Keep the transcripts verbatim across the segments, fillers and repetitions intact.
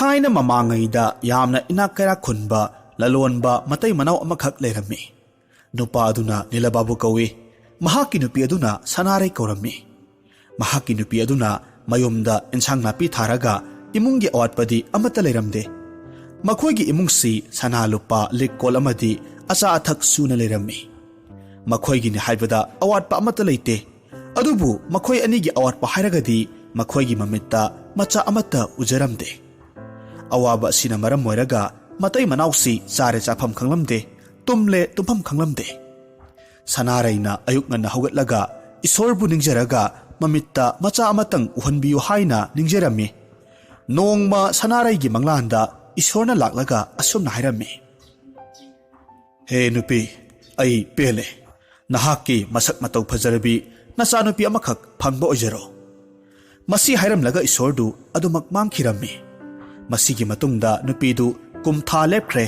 ꯊꯥꯏꯅ ꯃꯃꯥꯡꯉꯩꯗ ꯌꯥꯝꯅ ꯏꯅꯥꯛ ꯀꯩꯔꯥꯛ ꯈꯨꯟꯕ ꯂꯂꯣꯟꯕ ꯃꯇꯩ ꯃꯅꯥꯎ ꯑꯃꯈꯛ ꯂꯩꯔꯝꯃꯤ꯫ ꯅꯨꯄꯥ ꯑꯗꯨꯅ ꯅꯤꯂꯕꯥꯕꯨ ꯀꯧꯏ꯫ ꯃꯍꯥꯛꯀꯤ ꯅꯨꯄꯤ ꯑꯗꯨꯅ ꯁꯅꯥꯔꯩ ꯀꯧꯔꯝꯃꯤ꯫ ꯃꯍꯥꯛꯀꯤ ꯅꯨꯄꯤ ꯑꯗꯨꯅ ꯃꯌꯨꯝꯗ ꯏꯟꯁꯥꯡ ꯅꯥꯄꯤ ꯊꯥꯔꯒ ꯏꯃꯨꯡꯒꯤ ꯑꯋꯥꯠꯄꯗꯤ ꯑꯃꯠꯇ ꯂꯩꯔꯝꯗꯦ꯫ ꯃꯈꯣꯏꯒꯤ ꯏꯃꯨꯡꯁꯤ ꯁꯅꯥ ꯂꯨꯄꯥ, ꯂꯤꯛ ꯀꯣꯜ ꯑꯃꯗꯤ ꯑꯆꯥ ꯑꯊꯛ ꯁꯨꯅ ꯂꯩꯔꯝꯃꯤ꯫ ꯃꯈꯣꯏꯒꯤꯅꯤ ꯍꯥꯏꯕꯗ ꯑꯋꯥꯠꯄ ꯑꯃꯠꯇ ꯂꯩꯇꯦ꯫ ꯑꯗꯨꯕꯨ ꯃꯈꯣꯏ ꯑꯅꯤꯒꯤ ꯑꯋꯥꯠꯄ ꯍꯥꯏꯔꯒꯗꯤ ꯃꯈꯣꯏꯒꯤ ꯃꯃꯤꯠꯇ ꯃꯆꯥ ꯑꯃꯠꯇ ꯎꯖꯔꯝꯗꯦ꯫ ꯑꯋꯥꯕ ꯑꯁꯤꯅ ꯃꯔꯝ ꯑꯣꯏꯔꯒ ꯃꯇꯩ ꯃꯅꯥꯎꯁꯤ ꯆꯥꯔꯦ ꯆꯥꯐꯝ ꯈꯪꯂꯝꯗꯦ, ꯇꯨꯝꯂꯦ ꯇꯨꯝꯐꯝ ꯈꯪꯂꯝꯗꯦ꯫ ꯁꯅꯥꯔꯩꯅ ꯑꯌꯨꯛ ꯉꯟꯅ ꯍꯧꯒꯠꯂꯒ ꯏꯁꯣꯔꯕꯨ ꯅꯤꯡꯖꯔꯒ ꯃꯃꯤꯠꯇ ꯃꯆꯥ ꯑꯃꯇꯪ ꯎꯍꯟꯕꯤꯌꯨ ꯍꯥꯏꯅ ꯅꯤꯡꯖꯔꯝꯃꯤ꯫ ꯅꯣꯡꯃ ꯁꯅꯥꯔꯩꯒꯤ ꯃꯪꯂꯥꯟꯗ ꯏꯁꯣꯔꯅ ꯂꯥꯛꯂꯒ ꯑꯁꯨꯝꯅ ꯍꯥꯏꯔꯝꯃꯤ, "ꯍꯦ ꯅꯨꯄꯤ, ꯑꯩ ꯄꯦꯜꯂꯦ꯫ ꯅꯍꯥꯛꯀꯤ ꯃꯁꯛ ꯃꯇꯧ ꯐꯖꯔꯕꯤ ꯅꯆꯥꯅꯨꯄꯤ ꯑꯃꯈꯛ ꯐꯪꯕ ꯑꯣꯏꯖꯔꯣ꯫" ꯃꯁꯤ ꯍꯥꯏꯔꯝꯂꯒ ꯏꯁꯣꯔꯗꯨ ꯑꯗꯨꯃꯛ ꯃꯥꯡꯈꯤꯔꯝꯃꯤ꯫ ꯃꯁꯤꯒꯤ ꯃꯇꯨꯡꯗ ꯅꯨꯄꯤꯗꯨ ꯀꯨꯝꯊꯥ ꯂꯦꯞꯈ꯭ꯔꯦ꯫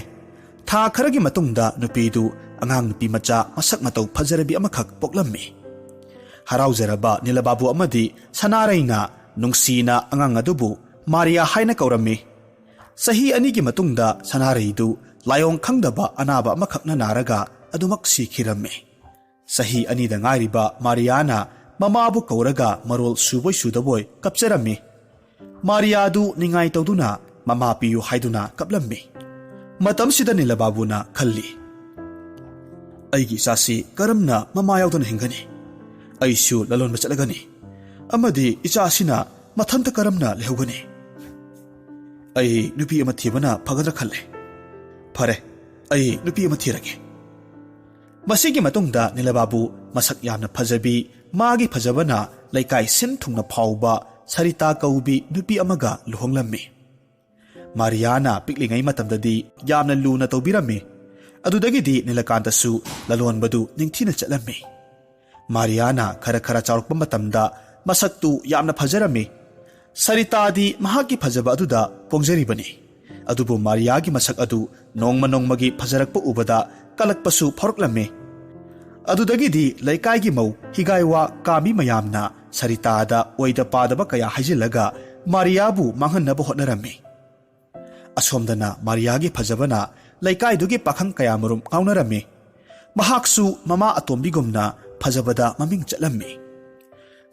ꯊꯥ ꯈꯔꯒꯤ ꯃꯇꯨꯡꯗ ꯅꯨꯄꯤꯗꯨ ꯑꯉꯥꯡ ꯅꯨꯄꯤ ꯃꯆꯥ ꯃꯁꯛ ꯃꯇꯧ ꯐꯖꯔꯕꯤ ꯑꯃꯈꯛ ꯄꯣꯛꯂꯝꯃꯤ꯫ ꯍꯔꯥꯎꯖꯔꯕ ꯅꯤꯂꯕꯥꯕꯨ ꯑꯃꯗꯤ ꯁꯅꯥꯔꯩꯅ ꯅꯨꯡꯁꯤꯅ ꯑꯉꯥꯡ ꯑꯗꯨꯕꯨ ꯃꯥꯔꯤꯌꯥ ꯍꯥꯏꯅ ꯀꯧꯔꯝꯃꯤ꯫ ꯆꯍꯤ ꯑꯅꯤꯒꯤ ꯃꯇꯨꯡꯗ ꯁꯅꯥꯔꯩꯗꯨ ꯂꯥꯏꯑꯣꯡ ꯈꯪꯗꯕ ꯑꯅꯥꯕ ꯑꯃꯈꯛꯅ ꯅꯥꯔꯒ ꯑꯗꯨꯃꯛ ꯁꯤꯈꯤꯔꯝꯃꯤ꯫ ꯆꯍꯤ ꯑꯅꯤꯗ ꯉꯥꯏꯔꯤꯕ ꯃꯥꯔꯤꯌꯥꯅ ꯃꯃꯥꯕꯨ ꯀꯧꯔꯒ ꯃꯔꯣꯜ ꯁꯨꯕꯣꯏ ꯁꯨꯗꯕꯣꯏ ꯀꯞꯆꯔꯝꯃꯤ꯫ ꯃꯥꯔꯤꯌꯥꯗꯨ ꯅꯤꯡꯉꯥꯏ ꯇꯧꯗꯨꯅ ꯃꯃꯥ ꯄꯤꯌꯨ ꯍꯥꯏꯗꯨꯅ ꯀꯞꯂꯝꯃꯤ꯫ ꯃꯇꯝꯁꯤꯗ ꯅꯤꯂꯕꯥꯕꯨꯅ ꯈꯜꯂꯤ, "ꯑꯩꯒꯤ ꯏꯆꯥꯁꯤ ꯀꯔꯝꯅ ꯃꯃꯥ ꯌꯥꯎꯗꯅ ꯍꯤꯡꯒꯅꯤ? ꯑꯩꯁꯨ ꯂꯂꯣꯟꯕ ꯆꯠꯂꯒꯅꯤ, ꯑꯃꯗꯤ ꯏꯆꯥ ꯑꯁꯤꯅ ꯃꯊꯟꯇ ꯀꯔꯝꯅ ꯂꯩꯍꯧꯒꯅꯤ? ꯑꯩ ꯅꯨꯄꯤ ꯑꯃ ꯊꯤꯕꯅ ꯐꯒꯗ꯭ꯔꯥ ꯈꯜꯂꯦ꯫ ꯐꯔꯦ, ꯑꯩ ꯅꯨꯄꯤ ꯑꯃ ꯊꯤꯔꯒꯦ꯫" ꯃꯁꯤꯒꯤ ꯃꯇꯨꯡꯗ ꯅꯤꯂꯕꯥꯕꯨ ꯃꯁꯛ ꯌꯥꯝꯅ ꯐꯖꯕꯤ, ꯃꯥꯒꯤ ꯐꯖꯕꯅ ꯂꯩꯀꯥꯏ ꯁꯤꯟ ꯊꯨꯡꯅ ꯐꯥꯎꯕ ꯁꯔꯤꯇꯥ ꯀꯧꯕꯤ ꯅꯨꯄꯤ ꯑꯃꯒ ꯂꯨꯍꯣꯡꯂꯝꯃꯤ꯫ ꯃꯥꯔꯤꯌꯥꯅ ꯄꯤꯛꯂꯤꯉꯩ ꯃꯇꯝꯗꯗꯤ ꯌꯥꯝꯅ ꯂꯨꯅ ꯇꯧꯕꯤꯔꯝꯃꯤ꯫ ꯑꯗꯨꯗꯒꯤꯗꯤ ꯅꯤꯂꯀꯥꯟꯇꯁꯨ ꯂꯂꯣꯟꯕꯗꯨ ꯅꯤꯡꯊꯤꯅ ꯆꯠꯂꯝꯃꯤ꯫ ꯃꯥꯔꯤꯌꯥꯅ ꯈꯔ ꯈꯔ ꯆꯥꯎꯔꯛꯄ ꯃꯇꯝꯗ ꯃꯁꯛꯇꯨ ꯌꯥꯝꯅ ꯐꯖꯔꯝꯃꯤ꯫ ꯁꯔꯤꯇꯥꯗꯤ ꯃꯍꯥꯛꯀꯤ ꯐꯖꯕ ꯑꯗꯨꯗ ꯄꯣꯡꯖꯔꯤꯕꯅꯤ꯫ ꯑꯗꯨꯕꯨ ꯃꯥꯔꯤꯌꯥꯒꯤ ꯃꯁꯛ ꯑꯗꯨ ꯅꯣꯡꯃ ꯅꯣꯡꯃꯒꯤ ꯐꯖꯔꯛꯄ ꯎꯕꯗ ꯀꯂꯛꯄꯁꯨ ꯐꯥꯎꯔꯛꯂꯝꯃꯤ꯫ ꯑꯗꯨꯗꯒꯤꯗꯤ ꯂꯩꯀꯥꯏꯒꯤ ꯃꯧ ꯍꯤꯒꯥꯏꯋꯥ ꯀꯥꯕꯤ ꯃꯌꯥꯝꯅ ꯁꯔꯤꯇꯥꯗ ꯑꯣꯏꯗ ꯄꯥꯗꯕ ꯀꯌꯥ ꯍꯥꯏꯖꯤꯜꯂꯒ ꯃꯥꯔꯤꯌꯥꯕꯨ ꯃꯥꯡꯍꯟꯅꯕ ꯍꯣꯠꯅꯔꯝꯃꯤ꯫ ꯑꯁꯣꯝꯗꯅ ꯃꯥꯔꯤꯌꯥꯒꯤ ꯐꯖꯕꯅ ꯂꯩꯀꯥꯏꯗꯨꯒꯤ ꯄꯥꯈꯪ ꯀꯌꯥꯃꯔꯨꯝ ꯉꯥꯎꯅꯔꯝꯃꯤ꯫ ꯃꯍꯥꯛꯁꯨ ꯃꯃꯥ ꯑꯇꯣꯝꯕꯤꯒꯨꯝꯅ ꯐꯖꯕꯗ ꯃꯃꯤꯡ ꯆꯠꯂꯝꯃꯤ꯫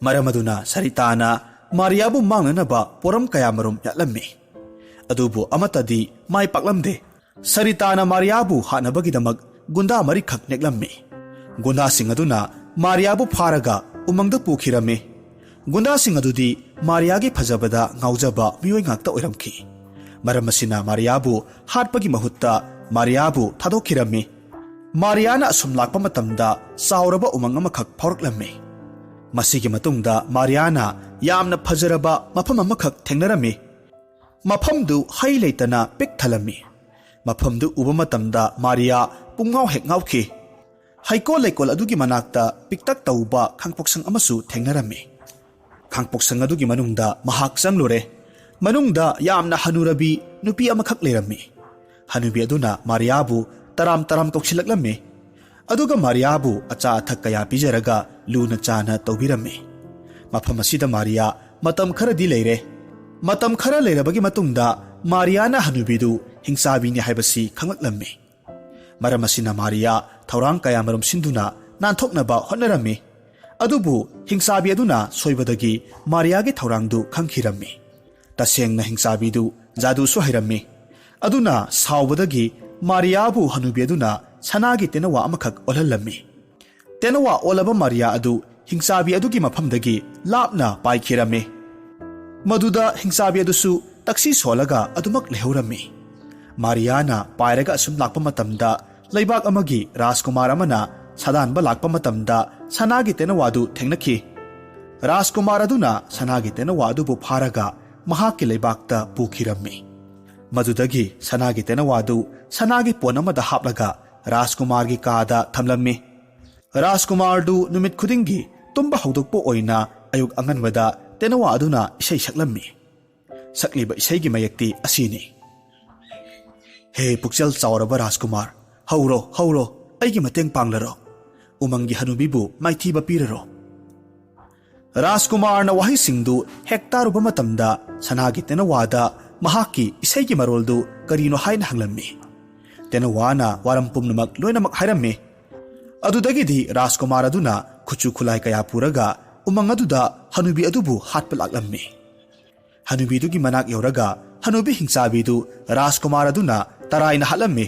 ꯃꯔꯝ ꯑꯗꯨꯅ ꯁꯔꯤꯇꯥꯅ ꯃꯥꯔꯤꯌꯥꯕꯨ ꯃꯥꯡꯅꯅꯕ ꯄꯣꯔꯝ ꯀꯌꯥꯃꯔꯨꯝ ꯌꯥꯠꯂꯝꯃꯤ꯫ ꯑꯗꯨꯕꯨ ꯑꯃꯠꯇꯗꯤ ꯃꯥꯏ ꯄꯥꯛꯂꯝꯗꯦ꯫ ꯁꯔꯤꯇꯥꯅ ꯃꯥꯔꯤꯌꯥꯕꯨ ꯍꯥꯠꯅꯕꯒꯤꯗꯃꯛ ꯒꯨꯟꯗꯥ ꯃꯔꯤꯈꯛ ꯅꯦꯛꯂꯝꯃꯤ꯫ ꯒꯨꯟꯗꯥꯁꯤꯡ ꯑꯗꯨꯅ ꯃꯥꯔꯤꯌꯥꯕꯨ ꯐꯥꯔꯒ ꯎꯃꯪꯗ ꯄꯨꯈꯤꯔꯝꯃꯤ꯫ ꯒꯨꯟꯗꯥꯁꯤꯡ ꯑꯗꯨꯗꯤ ꯃꯥꯔꯤꯌꯥꯒꯤ ꯐꯖꯕꯗ ꯉꯥꯎꯖꯕ ꯃꯤꯑꯣꯏ ꯉꯥꯛꯇ ꯑꯣꯏꯔꯝꯈꯤ꯫ ꯃꯔꯝ ꯑꯁꯤꯅ ꯃꯥꯔꯤꯌꯥꯕꯨ ꯍꯥꯠꯄꯒꯤ ꯃꯍꯨꯠꯇ ꯃꯥꯔꯤꯌꯥꯕꯨ ꯊꯥꯗꯣꯛꯈꯤꯔꯝꯃꯤ꯫ ꯃꯥꯔꯤꯌꯥꯅ ꯑꯁꯨꯝ ꯂꯥꯛꯄ ꯃꯇꯝꯗ ꯆꯥꯎꯔꯕ ꯎꯃꯪ ꯑꯃꯈꯛ ꯐꯥꯎꯔꯛꯂꯝꯃꯤ꯫ ꯃꯁꯤꯒꯤ ꯃꯇꯨꯡꯗ ꯃꯥꯔꯤꯌꯥꯅ ꯌꯥꯝꯅ ꯐꯖꯔꯕ ꯃꯐꯝ ꯑꯃꯈꯛ ꯊꯦꯡꯅꯔꯝꯃꯤ꯫ ꯃꯐꯝꯗꯨ ꯍꯩ ꯂꯩꯇꯅ ꯄꯤꯛ ꯊꯜꯂꯝꯃꯤ꯫ ꯃꯐꯝꯗꯨ ꯎꯕ ꯃꯇꯝꯗ ꯃꯥꯔꯤꯌꯥ ꯄꯨꯡꯉꯥꯎ ꯍꯦꯛ ꯉꯥꯎꯈꯤ꯫ ꯍꯩꯀꯣꯜ ꯂꯩꯀꯣꯜ ꯑꯗꯨꯒꯤ ꯃꯅꯥꯛꯇ ꯄꯤꯛꯇꯛ ꯇꯧꯕ ꯈꯥꯡꯄꯣꯛꯁꯪ ꯑꯃꯁꯨ ꯊꯦꯡꯅꯔꯝꯃꯤ꯫ ꯈꯥꯡꯄꯣꯛꯁꯪ ꯑꯗꯨꯒꯤ ꯃꯅꯨꯡꯗ ꯃꯍꯥꯛ ꯆꯪꯂꯨꯔꯦ꯫ ꯃꯅꯨꯡꯗ ꯌꯥꯝꯅ ꯍꯅꯨꯔꯕꯤ ꯅꯨꯄꯤ ꯑꯃꯈꯛ ꯂꯩꯔꯝꯃꯤ꯫ ꯍꯅꯨꯕꯤ ꯑꯗꯨꯅ ꯃꯥꯔꯤꯌꯥꯕꯨ ꯇꯔꯥꯝ ꯇꯔꯥꯝ ꯀꯧꯁꯤꯜꯂꯛꯂꯝꯃꯤ꯫ ꯑꯗꯨꯒ ꯃꯥꯔꯤꯌꯥꯕꯨ ꯑꯆꯥ ꯑꯊꯛ ꯀꯌꯥ ꯄꯤꯖꯔꯒ ꯂꯨꯅ ꯆꯥꯅ ꯇꯧꯕꯤꯔꯝꯃꯤ꯫ ꯃꯐꯝ ꯑꯁꯤꯗ ꯃꯥꯔꯤꯌꯥ ꯃꯇꯝ ꯈꯔꯗꯤ ꯂꯩꯔꯦ꯫ ꯃꯇꯝ ꯈꯔ ꯂꯩꯔꯕꯒꯤ ꯃꯇꯨꯡꯗ ꯃꯥꯔꯤꯌꯥꯅ ꯍꯅꯨꯕꯤꯗꯨ ꯍꯤꯡꯆꯥꯕꯤꯅꯤ ꯍꯥꯏꯕꯁꯤ ꯈꯪꯂꯛꯂꯝꯃꯤ꯫ ꯃꯔꯝ ꯑꯁꯤꯅ ꯃꯥꯔꯤꯌꯥ ꯊꯧꯔꯥꯡ ꯀꯌꯥꯃꯔꯨꯝ ꯁꯤꯟꯗꯨꯅ ꯅꯥꯟꯊꯣꯛꯅꯕ ꯍꯣꯠꯅꯔꯝꯃꯤ꯫ ꯑꯗꯨꯕꯨ ꯍꯤꯡꯆꯥꯕꯤ ꯑꯗꯨꯅ ꯁꯣꯏꯕꯗꯒꯤ ꯃꯥꯔꯤꯌꯥꯒꯤ ꯊꯧꯔꯥꯡꯗꯨ ꯈꯪꯈꯤꯔꯝꯃꯤ꯫ ꯇꯁꯦꯡꯅ ꯍꯤꯡꯆꯥꯕꯤꯗꯨ ꯖꯥꯗꯨꯁꯨ ꯍꯩꯔꯝꯃꯤ꯫ ꯑꯗꯨꯅ ꯁꯥꯎꯕꯗꯒꯤ ꯃꯥꯔꯤꯌꯥꯕꯨ ꯍꯅꯨꯕꯤ ꯑꯗꯨꯅ ꯁꯅꯥꯒꯤ ꯇꯦꯅꯋꯥ ꯑꯃꯈꯛ ꯑꯣꯜꯍꯜꯂꯝꯃꯤ꯫ ꯇꯦꯅꯋꯥ ꯑꯣꯜꯂꯕ ꯃꯥꯔꯤꯌꯥ ꯑꯗꯨ ꯍꯤꯡꯆꯥꯕꯤ ꯑꯗꯨꯒꯤ ꯃꯐꯝꯗꯒꯤ ꯂꯥꯞꯅ ꯄꯥꯏꯈꯤꯔꯝꯃꯤ꯫ ꯃꯗꯨꯗ ꯍꯤꯡꯆꯥꯕꯤ ꯑꯗꯨꯁꯨ ꯇꯛꯁꯤ ꯁꯣꯜꯂꯒ ꯑꯗꯨꯃꯛ ꯂꯩꯍꯧꯔꯝꯃꯤ꯫ ꯃꯥꯔꯤꯌꯥꯅ ꯄꯥꯏꯔꯒ ꯑꯁꯨꯝ ꯂꯥꯛꯄ ꯃꯇꯝꯗ ꯂꯩꯕꯥꯛ ꯑꯃꯒꯤ ꯔꯥꯖꯀꯨꯃꯥꯔ ꯑꯃꯅ ꯁꯥꯗꯥꯟꯕ ꯂꯥꯛꯄ ꯃꯇꯝꯗ ꯁꯅꯥꯒꯤ ꯇꯦꯅꯋꯥꯗꯨ ꯊꯦꯡꯅꯈꯤ꯫ ꯔꯥꯖꯀꯨꯃꯥꯔ ꯑꯗꯨꯅ ꯁꯅꯥꯒꯤ ꯇꯦꯅꯋꯥ ꯑꯗꯨꯕꯨ ꯐꯥꯔꯒ ꯃꯍꯥꯛꯀꯤ ꯂꯩꯕꯥꯛꯇ ꯄꯨꯈꯤꯔꯝꯃꯤ꯫ ꯃꯗꯨꯗꯒꯤ ꯁꯅꯥꯒꯤ ꯇꯦꯅꯋꯥꯗꯨ ꯁꯅꯥꯒꯤ ꯄꯣꯟ ꯑꯃꯗ ꯍꯥꯞꯂꯒ ꯔꯥꯖꯀꯨꯃꯥꯔꯒꯤ ꯀꯥꯗ ꯊꯝꯂꯝꯃꯤ꯫ ꯔꯥꯖꯀꯨꯃꯥꯔꯗꯨ ꯅꯨꯃꯤꯠ ꯈꯨꯗꯤꯡꯒꯤ ꯇꯨꯝꯕ ꯍꯧꯗꯣꯛꯄ ꯑꯣꯏꯅ ꯑꯌꯨꯛ ꯑꯉꯟꯕꯗ ꯇꯦꯅꯋꯥ ꯑꯗꯨꯅ ꯏꯁꯩ ꯁꯛꯂꯝꯃꯤ꯫ ꯁꯛꯂꯤꯕ ꯏꯁꯩꯒꯤ ꯃꯌꯦꯛꯇꯤ ꯑꯁꯤꯅꯤ: "ꯍꯦ ꯄꯨꯛꯆꯦꯜ ꯆꯥꯎꯔꯕ ꯔꯥꯖꯀꯨꯃꯥꯔ, ꯍꯧꯔꯣ, ꯍꯧꯔꯣ, ꯑꯩꯒꯤ ꯃꯇꯦꯡ ꯄꯥꯡꯂꯔꯣ꯫ ꯎꯃꯪꯒꯤ ꯍꯅꯨꯕꯤꯕꯨ ꯃꯥꯏꯊꯤꯕ ꯄꯤꯔꯔꯣ꯫" ꯔꯥꯖꯀꯨꯃꯥꯔꯅ ꯋꯥꯍꯩꯁꯤꯡꯗꯨ ꯍꯦꯛ ꯇꯥꯔꯨꯕ ꯃꯇꯝꯗ ꯁꯅꯥꯒꯤ ꯇꯦꯅꯋꯥꯗ ꯃꯍꯥꯛꯀꯤ ꯏꯁꯩꯒꯤ ꯃꯔꯣꯜꯗꯨ ꯀꯔꯤꯅꯣ ꯍꯥꯏꯅ ꯍꯪꯂꯝꯃꯤ꯫ ꯇꯦꯅꯋꯥꯅ ꯋꯥꯔꯝ ꯄꯨꯝꯅꯃꯛ ꯂꯣꯏꯅꯃꯛ ꯍꯥꯏꯔꯝꯃꯤ꯫ ꯑꯗꯨꯗꯒꯤꯗꯤ ꯔꯥꯖꯀꯨꯃꯥꯔ ꯑꯗꯨꯅ ꯈꯨꯠꯁꯨ ꯈꯨꯠꯂꯥꯏ ꯀꯌꯥ ꯄꯨꯔꯒ ꯎꯃꯪ ꯑꯗꯨꯗ ꯍꯅꯨꯕꯤ ꯑꯗꯨꯕꯨ ꯍꯥꯠꯄ ꯂꯥꯛꯂꯝꯃꯤ꯫ ꯍꯅꯨꯕꯤꯗꯨꯒꯤ ꯃꯅꯥꯛ ꯌꯧꯔꯒ ꯍꯅꯨꯕꯤ ꯍꯤꯡꯆꯥꯕꯤꯗꯨ ꯔꯥꯖꯀꯨꯃꯥꯔ ꯑꯗꯨꯅ ꯇꯔꯥꯏꯅ ꯍꯥꯠꯂꯝꯃꯤ꯫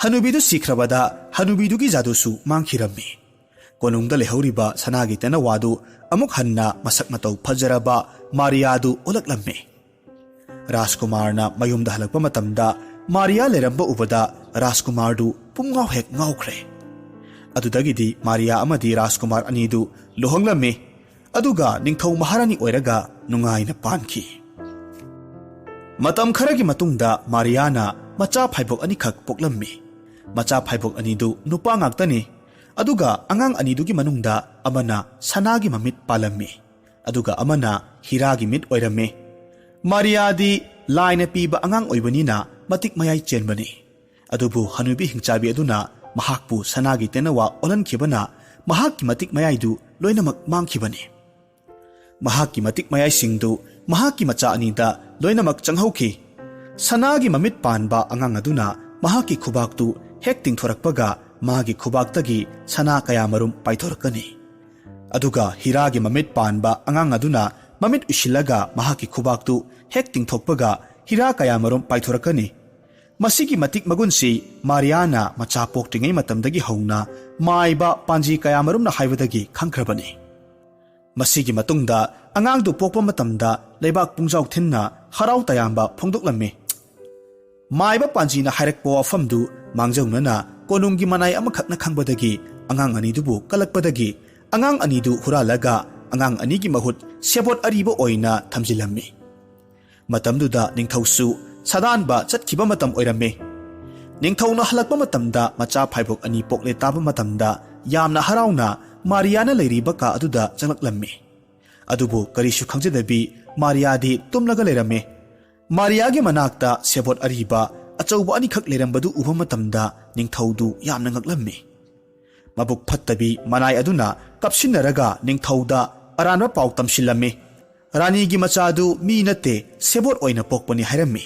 ꯍꯅꯨꯕꯤꯗꯨ ꯁꯤꯈ꯭ꯔꯕꯗ ꯍꯅꯨꯕꯤꯗꯨꯒꯤ ꯖꯥꯗꯨꯁꯨ ꯃꯥꯡꯈꯤꯔꯝꯃꯤ꯫ ꯀꯣꯅꯨꯡꯗ ꯂꯩꯍꯧꯔꯤꯕ ꯁꯅꯥꯒꯤ ꯇꯦꯅꯋꯥꯗꯨ ꯑꯃꯨꯛ ꯍꯟꯅ ꯃꯁꯛ ꯃꯇꯧ ꯐꯖꯔꯕ ꯃꯥꯔꯤꯌꯥꯗꯨ ꯑꯣꯜꯂꯛꯂꯝꯃꯤ꯫ ꯔꯥꯖꯀꯨꯃꯥꯔꯅ ꯃꯌꯨꯝꯗ ꯍꯜꯂꯛꯄ ꯃꯇꯝꯗ ꯃꯥꯔꯤꯌꯥ ꯂꯩꯔꯝꯕ ꯎꯕꯗ ꯔꯥꯖꯀꯨꯃꯥꯔꯗꯨ ꯄꯨꯝꯉꯥꯎ ꯍꯦꯛ ꯉꯥꯎꯈ꯭ꯔꯦ꯫ ꯑꯗꯨꯗꯒꯤꯗꯤ ꯃꯥꯔꯤꯌꯥ ꯑꯃꯗꯤ ꯔꯥꯖꯀꯨꯃꯥꯔ ꯑꯅꯤꯗꯨ ꯂꯨꯍꯣꯡꯂꯝꯃꯤ꯫ ꯑꯗꯨꯒ ꯅꯤꯡꯊꯧ ꯃꯍꯥꯔꯥꯅꯤ ꯑꯣꯏꯔꯒ ꯅꯨꯡꯉꯥꯏꯅ ꯄꯥꯟꯈꯤ꯫ ꯃꯇꯝ ꯈꯔꯒꯤ ꯃꯇꯨꯡꯗ ꯃꯥꯔꯤꯌꯥꯅ ꯃꯆꯥ ꯐꯥꯏꯕꯣꯛ ꯑꯅꯤꯈꯛ ꯄꯣꯛꯂꯝꯃꯤ꯫ ꯃꯆꯥ ꯐꯥꯏꯕꯣꯛ ꯑꯅꯤꯗꯨ ꯅꯨꯄꯥ ꯉꯥꯛꯇꯅꯤ꯫ ꯑꯗꯨꯒ ꯑꯉꯥꯡ ꯑꯅꯤꯗꯨꯒꯤ ꯃꯅꯨꯡꯗ ꯑꯃꯅ ꯁꯅꯥꯒꯤ ꯃꯃꯤꯠ ꯄꯥꯜꯂꯝꯃꯤ, ꯑꯗꯨꯒ ꯑꯃꯅ ꯍꯤꯔꯥꯒꯤ ꯃꯤꯠ ꯑꯣꯏꯔꯝꯃꯤ꯫ ꯃꯥꯔꯤꯌꯥꯗꯤ ꯂꯥꯏꯅ ꯄꯤꯕ ꯑꯉꯥꯡ ꯑꯣꯏꯕꯅꯤꯅ ꯃꯇꯤꯛ ꯃꯌꯥꯏ ꯆꯦꯟꯕꯅꯤ꯫ ꯑꯗꯨꯕꯨ ꯍꯅꯨꯕꯤ ꯍꯤꯡꯆꯥꯕꯤ ꯑꯗꯨꯅ ꯃꯍꯥꯛꯄꯨ ꯁꯅꯥꯒꯤ ꯇꯦꯅꯋꯥ ꯑꯣꯜꯍꯟꯈꯤꯕꯅ ꯃꯍꯥꯛꯀꯤ ꯃꯇꯤꯛ ꯃꯌꯥꯏꯗꯨ ꯂꯣꯏꯅꯃꯛ ꯃꯥꯡꯈꯤꯕꯅꯤ꯫ ꯃꯍꯥꯛꯀꯤ ꯃꯇꯤꯛ ꯃꯌꯥꯏꯁꯤꯡꯗꯨ ꯃꯍꯥꯛꯀꯤ ꯃꯆꯥ ꯑꯅꯤꯗ ꯂꯣꯏꯅꯃꯛ ꯆꯪꯍꯧꯈꯤ꯫ ꯁꯅꯥꯒꯤ ꯃꯃꯤꯠ ꯄꯥꯟꯕ ꯑꯉꯥꯡ ꯑꯗꯨꯅ ꯃꯍꯥꯛꯀꯤ ꯈꯨꯕꯥꯛꯇꯨ ꯍꯦꯛ ꯇꯤꯡꯊꯣꯔꯛꯄꯒ ꯃꯥꯒꯤ ꯈꯨꯕꯥꯛꯇꯒꯤ ꯁꯅꯥ ꯀꯌꯥꯃꯔꯨꯝ ꯄꯥꯏꯊꯣꯔꯛꯀꯅꯤ꯫ ꯑꯗꯨꯒ ꯍꯤꯔꯥꯒꯤ ꯃꯃꯤꯠ ꯄꯥꯟꯕ ꯑꯉꯥꯡ ꯑꯗꯨꯅ ꯃꯃꯤꯠ ꯎꯏꯁꯤꯜꯂꯒ ꯃꯍꯥꯛꯀꯤ ꯈꯨꯕꯥꯛꯇꯨ ꯍꯦꯛ ꯇꯤꯡꯊꯣꯛꯄꯒ ꯍꯤꯔꯥ ꯀꯌꯥꯃꯔꯨꯝ ꯄꯥꯏꯊꯣꯔꯛꯀꯅꯤ꯫ ꯃꯁꯤꯒꯤ ꯃꯇꯤꯛ ꯃꯒꯨꯟꯁꯤ ꯃꯥꯔꯤꯌꯥꯅ ꯃꯆꯥ ꯄꯣꯛꯇ꯭ꯔꯤꯉꯩ ꯃꯇꯝꯗꯒꯤ ꯍꯧꯅ ꯃꯥꯏꯕ ꯄꯥꯟꯖꯤ ꯀꯌꯥꯃꯔꯨꯝꯅ ꯍꯥꯏꯕꯗꯒꯤ ꯈꯪꯈ꯭ꯔꯕꯅꯤ꯫ ꯃꯁꯤꯒꯤ ꯃꯇꯨꯡꯗ ꯑꯉꯥꯡꯗꯨ ꯄꯣꯛꯄ ꯃꯇꯝꯗ ꯂꯩꯕꯥꯛ ꯄꯨꯡꯖꯥꯎ ꯊꯤꯟꯅ ꯍꯔꯥꯎ ꯇꯌꯥꯝꯕ ꯐꯣꯡꯗꯣꯛꯂꯝꯃꯤ꯫ ꯃꯥꯏꯕ ꯄꯥꯟꯖꯤꯅ ꯍꯥꯏꯔꯛꯄ ꯋꯥꯐꯝꯗꯨ ꯃꯥꯡꯖꯧꯅꯅ ꯀꯣꯅꯨꯡꯒꯤ ꯃꯅꯥꯏ ꯑꯃꯈꯛꯅ ꯈꯪꯕꯗꯒꯤ ꯑꯉꯥꯡ ꯑꯅꯤꯗꯨꯕꯨ ꯀꯜꯂꯛꯄꯗꯒꯤ ꯑꯉꯥꯡ ꯑꯅꯤꯗꯨ ꯍꯨꯔꯥꯜꯂꯒ ꯑꯉꯥꯡ ꯑꯅꯤꯒꯤ ꯃꯍꯨꯠ ꯁꯦꯕꯣꯠ ꯑꯔꯤꯕ ꯑꯣꯏꯅ ꯊꯝꯖꯤꯜꯂꯝꯃꯤ꯫ ꯃꯇꯝꯗꯨꯗ ꯅꯤꯡꯊꯧꯁꯨ ꯁꯥꯗꯥꯟꯕ ꯆꯠꯈꯤꯕ ꯃꯇꯝ ꯑꯣꯏꯔꯝꯃꯤ꯫ ꯅꯤꯡꯊꯧꯅ ꯍꯜꯂꯛꯄ ꯃꯇꯝꯗ ꯃꯆꯥ ꯐꯥꯏꯕꯣꯛ ꯑꯅꯤ ꯄꯣꯛꯂꯦ ꯇꯥꯕ ꯃꯇꯝꯗ ꯌꯥꯝꯅ ꯍꯔꯥꯎꯅ ꯃꯥꯔꯤꯌꯥꯅ ꯂꯩꯔꯤꯕ ꯀꯥ ꯑꯗꯨꯗ ꯆꯪꯂꯛꯂꯝꯃꯤ꯫ ꯑꯗꯨꯕꯨ ꯀꯔꯤꯁꯨ ꯈꯪꯖꯗꯕꯤ ꯃꯥꯔꯤꯌꯥꯗꯤ ꯇꯨꯝꯂꯒ ꯂꯩꯔꯝꯃꯤ꯫ ꯃꯥꯔꯤꯌꯥꯒꯤ ꯃꯅꯥꯛꯇ ꯁꯦꯕꯣꯠ ꯑꯔꯤꯕ ꯑꯆꯧꯕ ꯑꯅꯤꯈꯛ ꯂꯩꯔꯝꯕꯗꯨ ꯎꯕ ꯃꯇꯝꯗ ꯅꯤꯡꯊꯧꯗꯨ ꯌꯥꯝꯅ ꯉꯛꯂꯝꯃꯤ꯫ ꯃꯕꯨꯛ ꯐꯠꯇꯕꯤ ꯃꯅꯥꯏ ꯑꯗꯨꯅ ꯀꯞꯁꯤꯟꯅꯔꯒ ꯅꯤꯡꯊꯧꯗ ꯑꯔꯥꯟꯕ ꯄꯥꯎ ꯇꯝꯁꯤꯜꯂꯝꯃꯤ꯫ "ꯔꯥꯅꯤꯒꯤ ꯃꯆꯥꯗꯨ ꯃꯤ ꯅꯠꯇꯦ, ꯁꯦꯕꯣꯠ ꯑꯣꯏꯅ ꯄꯣꯛꯄꯅꯤ" ꯍꯥꯏꯔꯝꯃꯤ꯫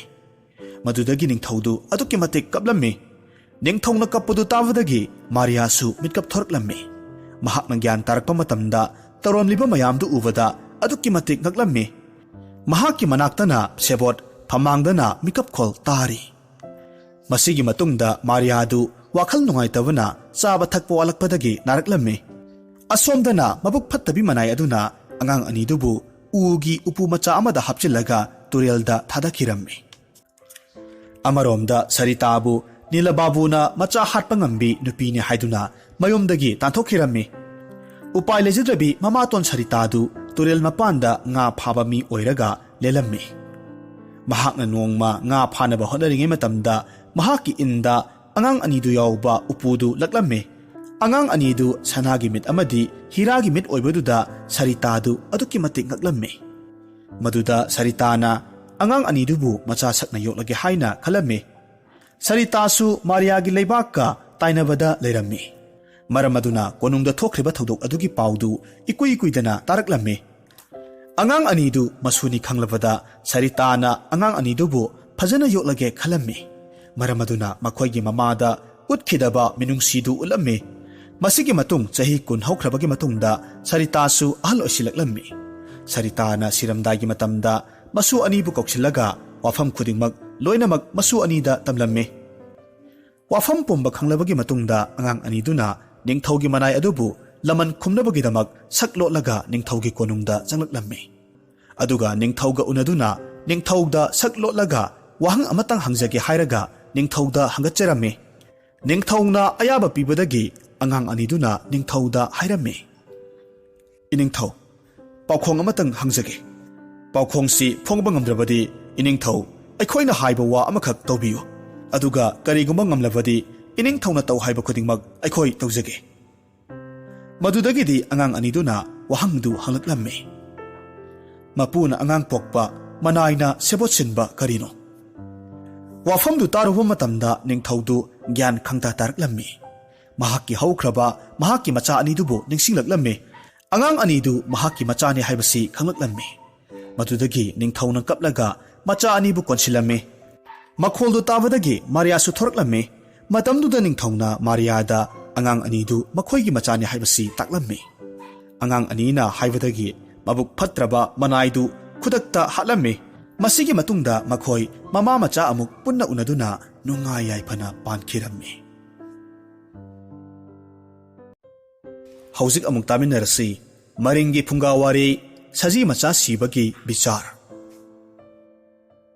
ꯃꯗꯨꯗꯒꯤ ꯅꯤꯡꯊꯧꯗꯨ ꯑꯗꯨꯛꯀꯤ ꯃꯇꯤꯛ ꯀꯞꯂꯝꯃꯤ꯫ ꯅꯤꯡꯊꯧꯅ ꯀꯞꯄꯗꯨ ꯇꯥꯕꯗꯒꯤ ꯃꯥꯔꯤꯌꯥꯁꯨ ꯃꯤꯠꯀꯞ ꯊꯣꯔꯛꯂꯝꯃꯤ꯫ ꯃꯍꯥꯛꯅ ꯒ꯭ꯌꯥꯟ ꯇꯥꯔꯛꯄ ꯃꯇꯝꯗ ꯇꯧꯔꯝꯂꯤꯕ ꯃꯌꯥꯝꯗꯨ ꯎꯕꯗ ꯑꯗꯨꯛꯀꯤ ꯃꯇꯤꯛ ꯉꯛꯂꯝꯃꯤ꯫ ꯃꯍꯥꯛꯀꯤ ꯃꯅꯥꯛꯇꯅ ꯁꯦꯕꯣꯠ, ꯐꯝꯃꯥꯡꯗꯅ ꯃꯤꯀꯞꯈꯣꯜ ꯇꯥꯔꯤ꯫ ꯃꯁꯤꯒꯤ ꯃꯇꯨꯡꯗ ꯃꯥꯔꯤꯌꯥꯗꯨ ꯋꯥꯈꯜ ꯅꯨꯡꯉꯥꯏꯇꯕꯅ ꯆꯥꯕ ꯊꯛꯄ ꯋꯥꯠꯂꯛꯄꯗꯒꯤ ꯅꯥꯔꯛꯂꯝꯃꯤ꯫ ꯑꯁꯣꯝꯗꯅ ꯃꯕꯨꯛ ꯐꯠꯇꯕꯤ ꯃꯅꯥꯏ ꯑꯗꯨꯅ ꯑꯉꯥꯡ ꯑꯅꯤꯗꯨꯕꯨ ꯎꯒꯤ ꯎꯄꯨ ꯃꯆꯥ ꯑꯃꯗ ꯍꯥꯞꯆꯤꯜꯂꯒ ꯇꯨꯔꯦꯜꯗ ꯊꯥꯗꯈꯤꯔꯝꯃꯤ꯫ ꯑꯃꯔꯣꯝꯗ ꯁꯔꯤꯇꯥꯕꯨ ꯅꯤꯂꯕꯥꯕꯨꯅ ꯃꯆꯥ ꯍꯥꯠꯄ ꯉꯝꯕꯤ ꯅꯨꯄꯤꯅꯤ ꯍꯥꯏꯗꯨꯅ ꯃꯌꯨꯝꯗꯒꯤ ꯇꯥꯟꯊꯣꯛꯈꯤꯔꯝꯃꯤ꯫ ꯎꯄꯥꯏ ꯂꯩꯖꯗ꯭ꯔꯕꯤ ꯃꯃꯥꯇꯣꯟ ꯁꯔꯤꯇꯥꯗꯨ ꯇꯨꯔꯦꯜ ꯃꯄꯥꯟꯗ ꯉꯥ ꯐꯥꯕ ꯃꯤ ꯑꯣꯏꯔꯒ ꯂꯦꯜꯂꯝꯃꯤ꯫ ꯃꯍꯥꯛꯅ ꯅꯣꯡꯃ ꯉꯥ ꯐꯥꯅꯕ ꯍꯣꯠꯅꯔꯤꯉꯩ ꯃꯇꯝꯗ ꯃꯍꯥꯛꯀꯤ ꯏꯟꯗ ꯑꯉꯥꯡ ꯑꯅꯤꯗꯨ ꯌꯥꯎꯕ ꯎꯄꯨꯗꯨ ꯂꯛꯂꯝꯃꯤ꯫ ꯑꯉꯥꯡ ꯑꯅꯤꯗꯨ ꯁꯅꯥꯒꯤ ꯃꯤꯠ ꯑꯃꯗꯤ ꯍꯤꯔꯥꯒꯤ ꯃꯤꯠ ꯑꯣꯏꯕꯗꯨꯗ ꯁꯔꯤꯇꯥꯗꯨ ꯑꯗꯨꯛꯀꯤ ꯃꯇꯤꯛ ꯉꯛꯂꯝꯃꯤ꯫ ꯃꯗꯨꯗ ꯁꯔꯤꯇꯥꯅ ꯑꯉꯥꯡ ꯑꯅꯤꯗꯨꯕꯨ ꯃꯆꯥ ꯁꯛꯅ ꯌꯣꯛꯂꯒꯦ ꯍꯥꯏꯅ ꯈꯜꯂꯝꯃꯤ꯫ ꯁꯔꯤꯇꯥꯁꯨ ꯃꯥꯔꯤꯌꯥꯒꯤ ꯂꯩꯕꯥꯛꯀ ꯇꯥꯏꯅꯕꯗ ꯂꯩꯔꯝꯃꯤ꯫ ꯃꯔꯝ ꯑꯗꯨꯅ ꯀꯣꯅꯨꯡꯗ ꯊꯣꯛꯈ꯭ꯔꯤꯕ ꯊꯧꯗꯣꯛ ꯑꯗꯨꯒꯤ ꯄꯥꯎꯗꯨ ꯏꯀꯨꯏ ꯀꯨꯏꯗꯅ ꯇꯥꯔꯛꯂꯝꯃꯤ꯫ ꯑꯉꯥꯡ ꯑꯅꯤꯗꯨ ꯃꯁꯨꯅꯤ ꯈꯪꯂꯕꯗ ꯁꯔꯤꯇꯥꯅ ꯑꯉꯥꯡ ꯑꯅꯤꯗꯨꯕꯨ ꯐꯖꯅ ꯌꯣꯛꯂꯒꯦ ꯈꯜꯂꯝꯃꯤ꯫ ꯃꯔꯝ ꯑꯗꯨꯅ ꯃꯈꯣꯏꯒꯤ ꯃꯃꯥꯗ ꯎꯠꯈꯤꯗꯕ ꯃꯤꯅꯨꯡꯁꯤꯗꯨ ꯎꯠꯂꯝꯃꯤ꯫ ꯃꯁꯤꯒꯤ ꯃꯇꯨꯡ ꯆꯍꯤ ꯀꯨꯟ ꯍꯧꯈ꯭ꯔꯕꯒꯤ ꯃꯇꯨꯡꯗ ꯁꯔꯤꯇꯥꯁꯨ ꯑꯍꯜ ꯑꯣꯏꯁꯤꯜꯂꯛꯂꯝꯃꯤ꯫ ꯁꯔꯤꯇꯥꯅ ꯁꯤꯔꯝꯗꯥꯏꯒꯤ ꯃꯇꯝꯗ ꯃꯁꯨ ꯑꯅꯤꯕꯨ ꯀꯧꯁꯤꯜꯂꯒ ꯋꯥꯐꯝ ꯈꯨꯗꯤꯡꯃꯛ ꯂꯣꯏꯅꯃꯛ ꯃꯁꯨ ꯑꯅꯤꯗ ꯇꯝꯂꯝꯃꯤ꯫ ꯋꯥꯐꯝ ꯄꯨꯝꯕ ꯈꯪꯂꯕꯒꯤ ꯃꯇꯨꯡꯗ ꯑꯉꯥꯡ ꯑꯅꯤꯗꯨꯅ ꯅꯤꯡꯊꯧꯒꯤ ꯃꯅꯥꯏ ꯑꯗꯨꯕꯨ ꯂꯃꯟ ꯈꯨꯝꯅꯕꯒꯤꯗꯃꯛ ꯁꯛ ꯂꯣꯠꯂꯒ ꯅꯤꯡꯊꯧꯒꯤ ꯀꯣꯅꯨꯡꯗ ꯆꯪꯂꯛꯂꯝꯃꯤ꯫ ꯑꯗꯨꯒ ꯅꯤꯡꯊꯧꯒ ꯎꯅꯗꯨꯅ ꯅꯤꯡꯊꯧꯗ ꯁꯛ ꯂꯣꯠꯂꯒ ꯋꯥꯍꯪ ꯑꯃꯇꯪ ꯍꯪꯖꯒꯦ ꯍꯥꯏꯔꯒ ꯅꯤꯡꯊꯧꯗ ꯍꯪꯒꯠꯆꯔꯝꯃꯤ꯫ ꯅꯤꯡꯊꯧꯅ ꯑꯌꯥꯕ ꯄꯤꯕꯗꯒꯤ ꯑꯉꯥꯡ ꯑꯅꯤꯗꯨꯅ ꯅꯤꯡꯊꯧꯗ ꯍꯥꯏꯔꯝꯃꯤ, "ꯏꯅꯤꯡꯊꯧ, ꯄꯥꯎꯈꯣꯡ ꯑꯃꯇꯪ ꯍꯪꯖꯒꯦ꯫ ꯄꯥꯎꯈꯣꯡꯁꯤ ꯐꯣꯡꯕ ꯉꯝꯗ꯭ꯔꯕꯗꯤ, ꯏꯅꯤꯡꯊꯧ, ꯑꯩꯈꯣꯏꯅ ꯍꯥꯏꯕ ꯋꯥ ꯑꯃꯈꯛ ꯇꯧꯕꯤꯌꯨ꯫ ꯑꯗꯨꯒ ꯀꯔꯤꯒꯨꯝꯕ ꯉꯝꯂꯕꯗꯤ, ꯏꯅꯤꯡꯊꯧꯅ ꯇꯧ ꯍꯥꯏꯕ ꯈꯨꯗꯤꯡꯃꯛ ꯑꯩꯈꯣꯏ ꯇꯧꯖꯒꯦ꯫" ꯃꯗꯨꯗꯒꯤꯗꯤ ꯑꯉꯥꯡ ꯑꯅꯤꯗꯨꯅ ꯋꯥꯍꯪꯗꯨ ꯍꯪꯂꯛꯂꯝꯃꯤ, "ꯃꯄꯨꯅ ꯑꯉꯥꯡ ꯄꯣꯛꯄ, ꯃꯅꯥꯏꯅ ꯁꯦꯕꯣꯠ ꯁꯤꯟꯕ ꯀꯔꯤꯅꯣ?" ꯋꯥꯐꯝꯗꯨ ꯇꯥꯔꯨꯕ ꯃꯇꯝꯗ ꯅꯤꯡꯊꯧꯗꯨ ꯒ꯭ꯌꯥꯟ ꯈꯪꯇꯥ ꯇꯥꯔꯛꯂꯝꯃꯤ꯫ ꯃꯍꯥꯛꯀꯤ ꯍꯧꯈ꯭ꯔꯕ ꯃꯍꯥꯛꯀꯤ ꯃꯆꯥ ꯑꯅꯤꯗꯨꯕꯨ ꯅꯤꯡꯁꯤꯡꯂꯛꯂꯝꯃꯤ꯫ ꯑꯉꯥꯡ ꯑꯅꯤꯗꯨ ꯃꯍꯥꯛꯀꯤ ꯃꯆꯥꯅꯤ ꯍꯥꯏꯕꯁꯤ ꯈꯪꯂꯛꯂꯝꯃꯤ꯫ ꯃꯗꯨꯗꯒꯤ ꯅꯤꯡꯊꯧꯅ ꯀꯞꯂꯒ ꯃꯆꯥ ꯑꯅꯤꯕꯨ ꯀꯣꯟꯁꯤꯜꯂꯝꯃꯤ꯫ ꯃꯈꯣꯜꯗꯨ ꯇꯥꯕꯗꯒꯤ ꯃꯥꯔꯤꯌꯥꯁꯨ ꯊꯣꯔꯛꯂꯝꯃꯤ꯫ ꯃꯇꯝꯗꯨꯗ ꯅꯤꯡꯊꯧꯅ ꯃꯥꯔꯤꯌꯥꯗ ꯑꯉꯥꯡ ꯑꯅꯤꯗꯨ ꯃꯈꯣꯏꯒꯤ ꯃꯆꯥꯅꯤ ꯍꯥꯏꯕꯁꯤ ꯇꯥꯛꯂꯝꯃꯤ꯫ ꯑꯉꯥꯡ ꯑꯅꯤꯅ ꯍꯥꯏꯕꯗꯒꯤ ꯃꯕꯨꯛ ꯐꯠꯇ꯭ꯔꯕ ꯃꯅꯥꯏꯗꯨ ꯈꯨꯗꯛꯇ ꯍꯥꯠꯂꯝꯃꯤ꯫ ꯃꯁꯤꯒꯤ ꯃꯇꯨꯡꯗ ꯃꯈꯣꯏ ꯃꯃꯥ ꯃꯆꯥ ꯑꯃꯨꯛ ꯄꯨꯟꯅ ꯎꯅꯗꯨꯅ ꯅꯨꯡꯉꯥꯏ ꯌꯥꯏꯐꯅ ꯄꯥꯟꯈꯤꯔꯝꯃꯤ꯫ ꯍꯧꯖꯤꯛ ꯑꯃꯨꯛ ꯇꯥꯃꯤꯟꯅꯔꯁꯤ ꯃꯔꯤꯡꯒꯤ ꯐꯨꯡꯒꯥ ꯋꯥꯔꯤ, ꯁꯖꯤ ꯃꯆꯥ ꯁꯤꯕꯒꯤ ꯕꯤꯆꯥꯔ꯫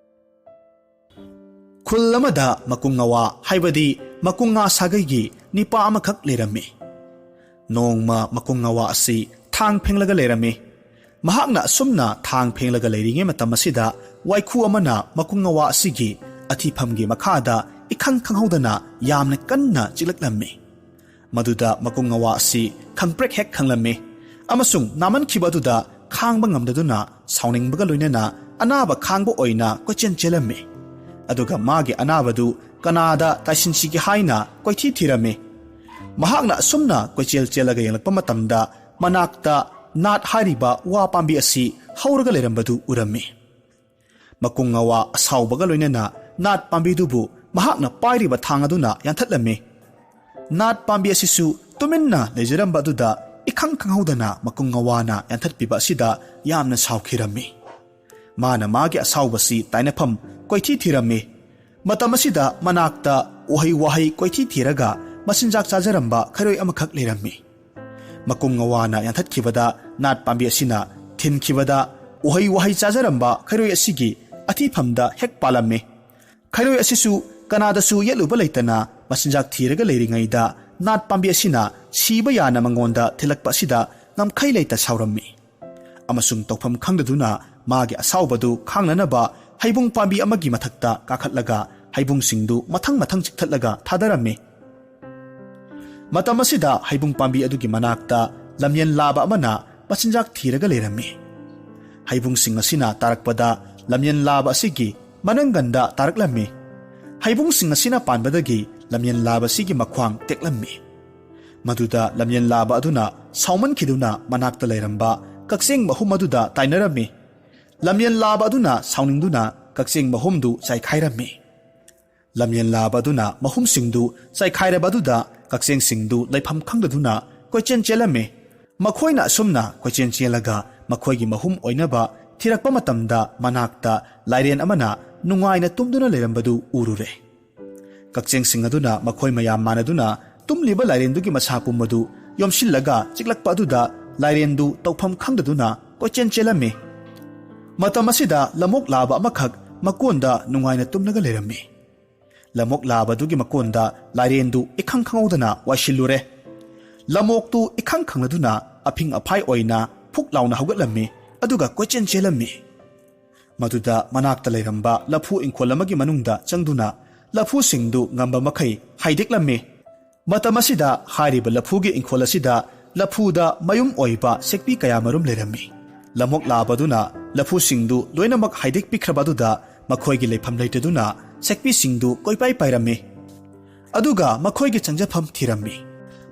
ꯈꯨꯜ ꯑꯃꯗ ꯃꯀꯨꯡ ꯉꯋꯥ ꯍꯥꯏꯕꯗꯤ ꯃꯀꯨꯡ ꯉꯥ ꯁꯥꯒꯩꯒꯤ ꯅꯤꯄꯥ ꯑꯃꯈꯛ ꯂꯩꯔꯝꯃꯤ꯫ ꯅꯣꯡꯃ ꯃꯀꯨꯡ ꯉꯋꯥ ꯑꯁꯤ ꯊꯥꯡ ꯐꯦꯡꯂꯒ ꯂꯩꯔꯝꯃꯤ꯫ ꯃꯍꯥꯛꯅ ꯑꯁꯨꯝꯅ ꯊꯥꯡ ꯐꯦꯡꯂꯒ ꯂꯩꯔꯤꯉꯩ ꯃꯇꯝ ꯑꯁꯤꯗ ꯋꯥꯏꯈꯨ ꯑꯃꯅ ꯃꯀꯨꯡ ꯉꯋꯥ ꯑꯁꯤꯒꯤ ꯑꯊꯤꯐꯝꯒꯤ ꯃꯈꯥꯗ ꯏꯈꯪ ꯈꯪꯍꯧꯗꯅ ꯌꯥꯝꯅ ꯀꯟꯅ ꯆꯤꯛꯂꯛꯂꯝꯃꯤ꯫ ꯃꯗꯨꯗ ꯃꯀꯨꯡ ꯉꯋꯥ ꯑꯁꯤ ꯈꯪꯄ꯭ꯔꯦꯛ ꯍꯦꯛ ꯈꯪꯂꯝꯃꯤ ꯑꯃꯁꯨꯡ ꯅꯥꯃꯟꯈꯤꯕ ꯑꯗꯨꯗ ꯈꯥꯡꯕ ꯉꯝꯗꯗꯨꯅ ꯁꯥꯎꯅꯤꯡꯕꯒ ꯂꯣꯏꯅꯅ ꯑꯅꯥꯕ ꯈꯥꯡꯕ ꯑꯣꯏꯅ ꯀꯣꯏꯆꯦꯟ ꯆꯦꯜꯂꯝꯃꯤ꯫ ꯑꯗꯨꯒ ꯃꯥꯒꯤ ꯑꯅꯥꯕꯗꯨ ꯀꯅꯥꯗ ꯇꯥꯏꯁꯤꯟꯁꯤꯒꯦ ꯍꯥꯏꯅ ꯀꯣꯏꯊꯤ ꯊꯤꯔꯝꯃꯤ꯫ ꯃꯍꯥꯛꯅ ꯑꯁꯨꯝꯅ ꯀꯣꯏꯆꯦꯜ ꯆꯦꯜꯂꯒ ꯌꯦꯡꯂꯛꯄ ꯃꯇꯝꯗ ꯃꯅꯥꯛꯇ ꯅꯥꯠ ꯍꯥꯏꯔꯤꯕ ꯋꯥ ꯄꯥꯝꯕꯤ ꯑꯁꯤ ꯍꯧꯔꯒ ꯂꯩꯔꯝꯕꯗꯨ ꯎꯔꯝꯃꯤ꯫ ꯃꯀꯨꯡ ꯉꯋꯥ ꯑꯁꯥꯎꯕꯒ ꯂꯣꯏꯅꯅ ꯅꯥꯠ ꯄꯥꯝꯕꯤꯗꯨꯕꯨ ꯃꯍꯥꯛꯅ ꯄꯥꯏꯔꯤꯕ ꯊꯥꯡ ꯑꯗꯨꯅ ꯌꯥꯟꯊꯠꯂꯝꯃꯤ꯫ ꯅꯥꯠ ꯄꯥꯝꯕꯤ ꯑꯁꯤꯁꯨ ꯇꯨꯃꯤꯟꯅ ꯂꯩꯖꯔꯝꯕ ꯑꯗꯨꯗ ꯏꯈꯪ ꯈꯪꯍꯧꯗꯅ ꯃꯀꯨꯡ ꯉꯋꯥꯅ ꯌꯥꯟꯊꯠꯄꯤꯕ ꯑꯁꯤꯗ ꯌꯥꯝꯅ ꯁꯥꯎꯈꯤꯔꯝꯃꯤ꯫ ꯃꯥꯅ ꯃꯥꯒꯤ ꯑꯁꯥꯎꯕꯁꯤ ꯇꯥꯏꯅꯐꯝ ꯀꯣꯏꯊꯤ ꯊꯤꯔꯝꯃꯤ꯫ ꯃꯇꯝ ꯑꯁꯤꯗ ꯃꯅꯥꯛꯇ ꯎꯍꯩ ꯋꯥꯍꯩ ꯀꯣꯏꯊꯤ ꯊꯤꯔꯒ ꯃꯆꯤꯟꯖꯥꯛ ꯆꯥꯖꯔꯝꯕ ꯈꯩꯔꯣꯏ ꯑꯃꯈꯛ ꯂꯩꯔꯝꯃꯤ꯫ ꯃꯀꯨꯡ ꯉꯋꯥꯅ ꯌꯥꯟꯊꯠꯈꯤꯕꯗ ꯅꯥꯠ ꯄꯥꯝꯕꯤ ꯑꯁꯤꯅ ꯊꯤꯟꯈꯤꯕꯗ ꯎꯍꯩ ꯋꯥꯍꯩ ꯆꯥꯖꯔꯝꯕ ꯈꯩꯔꯣꯏ ꯑꯁꯤꯒꯤ ꯑꯊꯤꯐꯝꯗ ꯍꯦꯛ ꯄꯥꯜꯂꯝꯃꯤ꯫ ꯈꯩꯔꯣꯏ ꯑꯁꯤꯁꯨ ꯀꯅꯥꯗꯁꯨ ꯌꯦꯠꯂꯨꯕ ꯂꯩꯇꯅ ꯃꯆꯤꯟꯖꯥꯛ ꯊꯤꯔꯒ ꯂꯩꯔꯤꯉꯩꯗ ꯅꯥꯠ ꯄꯥꯝꯕꯤ ꯑꯁꯤꯅ ꯁꯤꯕ ꯌꯥꯅ ꯃꯉꯣꯟꯗ ꯊꯤꯜꯂꯛꯄ ꯑꯁꯤꯗ ꯉꯝꯈꯩ ꯂꯩꯇ ꯁꯥꯎꯔꯝꯃꯤ꯫ ꯑꯃꯁꯨꯡ ꯇꯧꯐꯝ ꯈꯪꯗꯗꯨꯅ ꯃꯥꯒꯤ ꯑꯁꯥꯎꯕꯗꯨ ꯈꯥꯡꯅꯅꯕ ꯍꯩꯕꯨꯡ ꯄꯥꯝꯕꯤ ꯑꯃꯒꯤ ꯃꯊꯛꯇ ꯀꯥꯈꯠꯂꯒ ꯍꯩꯕꯨꯡꯁꯤꯡꯗꯨ ꯃꯊꯪ ꯃꯊꯪ ꯆꯤꯛꯊꯠꯂꯒ ꯊꯥꯗꯔꯝꯃꯤ꯫ ꯃꯇꯝ ꯑꯁꯤꯗ ꯍꯩꯕꯨꯡ ꯄꯥꯝꯕꯤ ꯑꯗꯨꯒꯤ ꯃꯅꯥꯛꯇ ꯂꯝꯌꯦꯟ ꯂꯥꯕ ꯑꯃꯅ ꯃꯆꯤꯟꯖꯥꯛ ꯊꯤꯔꯒ ꯂꯩꯔꯝꯃꯤ꯫ ꯍꯩꯕꯨꯡꯁꯤꯡ ꯑꯁꯤꯅ ꯇꯥꯔꯛꯄꯗ ꯂꯝꯌꯦꯟ ꯂꯥꯕ ꯑꯁꯤꯒꯤ ꯃꯅꯪꯒꯟꯗ ꯇꯥꯔꯛꯂꯝꯃꯤ꯫ ꯍꯩꯕꯨꯡꯁꯤꯡ ꯑꯁꯤꯅ ꯄꯥꯟꯕꯗꯒꯤ ꯂꯝꯌꯦꯟ ꯂꯥꯕ ꯑꯁꯤꯒꯤ ꯃꯈ꯭ꯋꯥꯡ ꯇꯦꯛꯂꯝꯃꯤ꯫ ꯃꯗꯨꯗ ꯂꯝꯌꯦꯟ ꯂꯥꯕ ꯑꯗꯨꯅ ꯁꯥꯎꯃꯟꯈꯤꯗꯨꯅ ꯃꯅꯥꯛꯇ ꯂꯩꯔꯝꯕ ꯀꯛꯆꯦꯡ ꯃꯍꯨꯝ ꯑꯗꯨꯗ ꯇꯥꯏꯅꯔꯝꯃꯤ꯫ ꯂꯝꯌꯦꯟ ꯂꯥꯕ ꯑꯗꯨꯅ ꯁꯥꯎꯅꯤꯡꯗꯨꯅ ꯀꯛꯆꯦꯡ ꯃꯍꯨꯝꯗꯨ ꯆꯥꯏꯈꯥꯏꯔꯝꯃꯤ꯫ ꯂꯝꯌꯦꯟ ꯂꯥꯕ ꯑꯗꯨꯅ ꯃꯍꯨꯝꯁꯤꯡꯗꯨ ꯆꯥꯏꯈꯥꯏꯔꯕ ꯑꯗꯨꯗ ꯀꯛꯆꯦꯡꯁꯤꯡꯗꯨ ꯂꯩꯐꯝ ꯈꯪꯗꯗꯨꯅ ꯀꯣꯏꯆꯦꯟ ꯆꯦꯜꯂꯝꯃꯤ꯫ ꯃꯈꯣꯏꯅ ꯑꯁꯨꯝꯅ ꯀꯣꯏꯆꯦꯟ ꯆꯦꯜꯂꯒ ꯃꯈꯣꯏꯒꯤ ꯃꯍꯨꯝ ꯑꯣꯏꯅꯕ ꯊꯤꯔꯛꯄ ꯃꯇꯝꯗ ꯃꯅꯥꯛꯇ ꯂꯥꯏꯔꯦꯟ ꯑꯃꯅ ꯅꯨꯡꯉꯥꯏꯅ ꯇꯨꯝꯗꯨꯅ ꯂꯩꯔꯝꯕꯗꯨ ꯎꯔꯨꯔꯦ꯫ ꯀꯛꯆꯦꯡꯁꯤꯡ ꯑꯗꯨꯅ ꯃꯈꯣꯏ ꯃꯌꯥꯝ ꯃꯥꯟꯅꯗꯨꯅ ꯇꯨꯝꯂꯤꯕ ꯂꯥꯏꯔꯦꯟꯗꯨꯒꯤ ꯃꯁꯥ ꯄꯨꯝꯕꯗꯨ ꯌꯣꯝꯁꯤꯜꯂꯒ ꯆꯤꯛꯂꯛꯄ ꯑꯗꯨꯗ ꯂꯥꯏꯔꯦꯟꯗꯨ ꯇꯧꯐꯝ ꯈꯪꯗꯗꯨꯅ ꯀꯣꯏꯆꯦꯟ ꯆꯦꯜꯂꯝꯃꯤ꯫ ꯃꯇꯝ ꯑꯁꯤꯗ ꯂꯝꯑꯣꯛ ꯂꯥꯕ ꯑꯃꯈꯛ ꯃꯀꯣꯟꯗ ꯅꯨꯡꯉꯥꯏꯅ ꯇꯨꯝꯂꯒ ꯂꯩꯔꯝꯃꯤ꯫ ꯂꯝꯑꯣꯛ ꯂꯥꯕꯗꯨꯒꯤ ꯃꯀꯣꯟꯗ ꯂꯥꯏꯔꯦꯟꯗꯨ ꯏꯈꯪ ꯈꯪꯍꯧꯗꯅ ꯋꯥꯏꯁꯤꯜꯂꯨꯔꯦ꯫ ꯂꯝꯑꯣꯛꯇꯨ ꯏꯈꯪ ꯈꯪꯂꯗꯨꯅ ꯑꯐꯤꯡ ꯑꯐꯥꯏ ꯑꯣꯏꯅ ꯐꯨꯛ ꯂꯥꯎꯅ ꯍꯧꯒꯠꯂꯝꯃꯤ, ꯑꯗꯨꯒ ꯀꯣꯏꯆꯦꯟ ꯆꯦꯜꯂꯝꯃꯤ꯫ ꯃꯗꯨꯗ ꯃꯅꯥꯛꯇ ꯂꯩꯔꯝꯕ ꯂꯐꯨ ꯏꯪꯈꯣꯜ ꯑꯃꯒꯤ ꯃꯅꯨꯡꯗ ꯆꯪꯗꯨꯅ ꯂꯐꯨꯁꯤꯡꯗꯨ ꯉꯝꯕ ꯃꯈꯩ ꯍꯥꯏꯗꯦꯛꯂꯝꯃꯤ꯫ ꯃꯇꯝ ꯑꯁꯤꯗ ꯍꯥꯏꯔꯤꯕ ꯂꯐꯨꯒꯤ ꯏꯪꯈꯣꯜ ꯑꯁꯤꯗ ꯂꯐꯨꯗ ꯃꯌꯨꯝ ꯑꯣꯏꯕ ꯁꯦꯛꯄꯤ ꯀꯌꯥꯃꯔꯨꯝ ꯂꯩꯔꯝꯃꯤ꯫ ꯂꯝꯑꯣꯛ ꯂꯥꯕꯗꯨꯅ ꯂꯐꯨꯁꯤꯡꯗꯨ ꯂꯣꯏꯅꯃꯛ ꯍꯥꯏꯗꯦꯛꯄꯤꯈ꯭ꯔꯕ ꯑꯗꯨꯗ ꯃꯈꯣꯏꯒꯤ ꯂꯩꯐꯝ ꯂꯩꯇꯗꯨꯅ ꯁꯦꯛꯄꯤꯁꯤꯡꯗꯨ ꯀꯣꯏꯄꯥꯏ ꯄꯥꯏꯔꯝꯃꯤ꯫ ꯑꯗꯨꯒ ꯃꯈꯣꯏꯒꯤ ꯆꯪꯖꯐꯝ ꯊꯤꯔꯝꯃꯤ꯫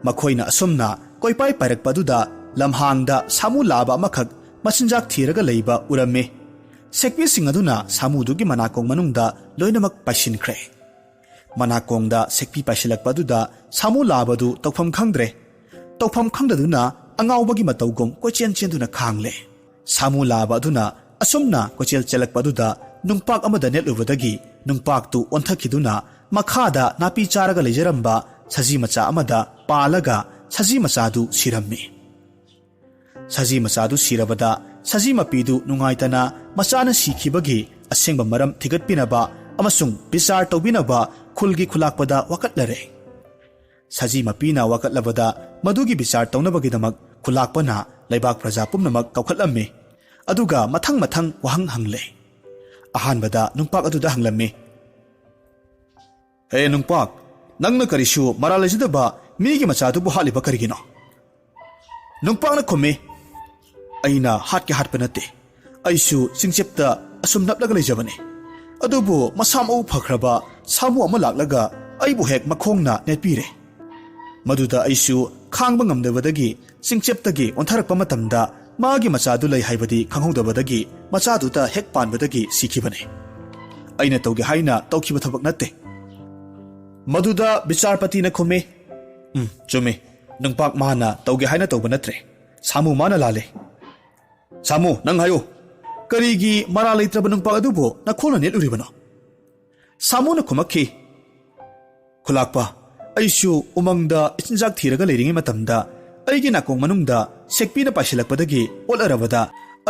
ꯃꯈꯣꯏꯅ ꯑꯁꯨꯝꯅ ꯀꯣꯏꯄꯥꯏ ꯄꯥꯏꯔꯛꯄ ꯑꯗꯨꯗ ꯂꯝꯍꯥꯡꯗ ꯁꯥꯃꯨ ꯂꯥꯕ ꯑꯃꯈꯛ ꯃꯆꯤꯟꯖꯥꯛ ꯊꯤꯔꯒ ꯂꯩꯕ ꯎꯔꯝꯃꯤ꯫ ꯁꯦꯛꯄꯤꯁꯤꯡ ꯑꯗꯨꯅ ꯁꯥꯃꯨꯗꯨꯒꯤ ꯃꯅꯥꯀꯣꯡ ꯃꯅꯨꯡꯗ ꯂꯣꯏꯅꯃꯛ ꯄꯥꯏꯁꯤꯟꯈ꯭ꯔꯦ꯫ ꯃꯅꯥꯀꯣꯡꯗ ꯁꯦꯛꯄꯤ ꯄꯥꯏꯁꯤꯜꯂꯛꯄ ꯑꯗꯨꯗ ꯁꯥꯃꯨ ꯂꯥꯕꯗꯨ ꯇꯧꯐꯝ ꯈꯪꯗ꯭ꯔꯦ꯫ ꯇꯧꯐꯝ ꯈꯪꯗꯗꯨꯅ ꯑꯉꯥꯎꯕꯒꯤ ꯃꯇꯧꯒꯨꯝ ꯀꯣꯏꯆꯦꯟ ꯆꯦꯟꯗꯨꯅ ꯈꯥꯡꯂꯦ꯫ ꯁꯥꯃꯨ ꯂꯥꯕ ꯑꯗꯨꯅ ꯑꯁꯨꯝꯅ ꯀꯣꯏꯆꯦꯜ ꯆꯦꯜꯂꯛꯄ ꯑꯗꯨꯗ ꯅꯨꯡꯄꯥꯛ ꯑꯃꯗ ꯅꯦꯠꯂꯨꯕꯗꯒꯤ ꯅꯨꯡꯄꯥꯛꯇꯨ ꯑꯣꯟꯊꯈꯤꯗꯨꯅ ꯃꯈꯥꯗ ꯅꯥꯄꯤ ꯆꯥꯔꯒ ꯂꯩꯖꯔꯝꯕ ꯁꯖꯤ ꯃꯆꯥ ꯑꯃꯗ ꯄꯥꯜꯂꯒ ꯁꯖꯤ ꯃꯆꯥꯗꯨ ꯁꯤꯔꯝꯃꯤ꯫ ꯁꯖꯤ ꯃꯆꯥꯗꯨ ꯁꯤꯔꯕꯗ ꯁꯖꯤ ꯃꯄꯤꯗꯨ ꯅꯨꯡꯉꯥꯏꯇꯅ ꯃꯆꯥꯅ ꯁꯤꯈꯤꯕꯒꯤ ꯑꯁꯦꯡꯕ ꯃꯔꯝ ꯊꯤꯒꯠꯄꯤꯅꯕ ꯑꯃꯁꯨꯡ ꯕꯤꯆꯥꯔ ꯇꯧꯕꯤꯅꯕ ꯈꯨꯜꯒꯤ ꯈꯨꯂꯥꯛꯄꯗ ꯋꯥꯀꯠꯂꯔꯦ꯫ ꯁꯖꯤ ꯃꯄꯤꯅ ꯋꯥꯀꯠꯂꯕꯗ ꯃꯗꯨꯒꯤ ꯕꯤꯆꯥꯔ ꯇꯧꯅꯕꯒꯤꯗꯃꯛ ꯈꯨꯂꯥꯛꯄꯅ ꯂꯩꯕꯥꯛ ꯄ꯭ꯔꯖꯥ ꯄꯨꯝꯅꯃꯛ ꯀꯧꯈꯠꯂꯝꯃꯤ꯫ ꯑꯗꯨꯒ ꯃꯊꯪ ꯃꯊꯪ ꯋꯥꯍꯪ ꯍꯪꯂꯦ꯫ ꯑꯍꯥꯟꯕꯗ ꯅꯨꯡꯄꯥꯛ ꯑꯗꯨꯗ ꯍꯪꯂꯝꯃꯤ, "ꯍꯦ ꯅꯨꯡꯄꯥꯛ, ꯅꯪꯅ ꯀꯔꯤꯁꯨ ꯃꯔꯥꯜ ꯂꯩꯖꯗꯕ ꯃꯤꯒꯤ ꯃꯆꯥꯗꯨꯕꯨ ꯍꯥꯠꯂꯤꯕ ꯀꯔꯤꯒꯤꯅꯣ?" ꯅꯨꯡꯄꯥꯛꯅ ꯈꯨꯝꯃꯤ, "ꯑꯩꯅ ꯍꯥꯠꯀꯦ ꯍꯥꯠꯄ ꯅꯠꯇꯦ꯫ ꯑꯩꯁꯨ ꯆꯤꯡꯆꯦꯞꯇ ꯑꯁꯨꯝ ꯅꯞꯂꯒ ꯂꯩꯖꯕꯅꯤ꯫ ꯑꯗꯨꯕꯨ ꯃꯁꯥ ꯃꯎ ꯐꯈ꯭ꯔꯕ ꯁꯥꯃꯨ ꯑꯃ ꯂꯥꯛꯂꯒ ꯑꯩꯕꯨ ꯍꯦꯛ ꯃꯈꯣꯡꯅ ꯅꯦꯠꯄꯤꯔꯦ꯫ ꯃꯗꯨꯗ ꯑꯩꯁꯨ ꯈꯥꯡꯕ ꯉꯝꯗꯕꯗꯒꯤ ꯆꯤꯡꯆꯦꯞꯇꯒꯤ ꯑꯣꯟꯊꯔꯛꯄ ꯃꯇꯝꯗ ꯃꯥꯒꯤ ꯃꯆꯥꯗꯨ ꯂꯩ ꯍꯥꯏꯕꯗꯤ ꯈꯪꯍꯧꯗꯕꯗꯒꯤ ꯃꯆꯥꯗꯨꯗ ꯍꯦꯛ ꯄꯥꯟꯕꯗꯒꯤ ꯁꯤꯈꯤꯕꯅꯤ꯫ ꯑꯩꯅ ꯇꯧꯒꯦ ꯍꯥꯏꯅ ꯇꯧꯈꯤꯕ ꯊꯕꯛ ꯅꯠꯇꯦ꯫ ꯃꯗꯨꯗ ꯕꯤꯆꯥꯔꯄꯇꯤꯅ ꯈꯨꯝꯃꯤ, "ꯎꯝ, ꯆꯨꯝꯃꯤ꯫ ꯅꯨꯡꯄꯥꯛ ꯃꯥꯅ ꯇꯧꯒꯦ ꯍꯥꯏꯅ ꯇꯧꯕ ꯅꯠꯇ꯭ꯔꯦ꯫ ꯁꯥꯃꯨ ꯃꯥꯅ ꯂꯥꯜꯂꯦ꯫ ꯁꯥꯃꯨ, ꯅꯪ ꯍꯥꯏꯌꯨ, ꯀꯔꯤꯒꯤ ꯃꯔꯥꯜ ꯂꯩꯇ꯭ꯔꯕ ꯅꯨꯡꯄꯥꯛ ꯑꯗꯨꯕꯨ ꯅꯈꯣꯡꯅ ꯅꯦꯠꯂꯨꯔꯤꯕꯅꯣ?" ꯁꯥꯃꯨꯅ ꯈꯨꯝꯃꯛꯈꯤ, "ꯈꯨꯂꯥꯛꯄ, ꯑꯩꯁꯨ ꯎꯃꯪꯗ ꯏꯆꯤꯟꯖꯥꯛ ꯊꯤꯔꯒ ꯂꯩꯔꯤꯉꯩ ꯃꯇꯝꯗ ꯑꯩꯒꯤ ꯅꯥꯀꯣꯡ ꯃꯅꯨꯡꯗ ꯁꯦꯛꯄꯤꯅ ꯄꯥꯏꯁꯤꯜꯂꯛꯄꯗꯒꯤ ꯑꯣꯠꯂꯔꯕꯗ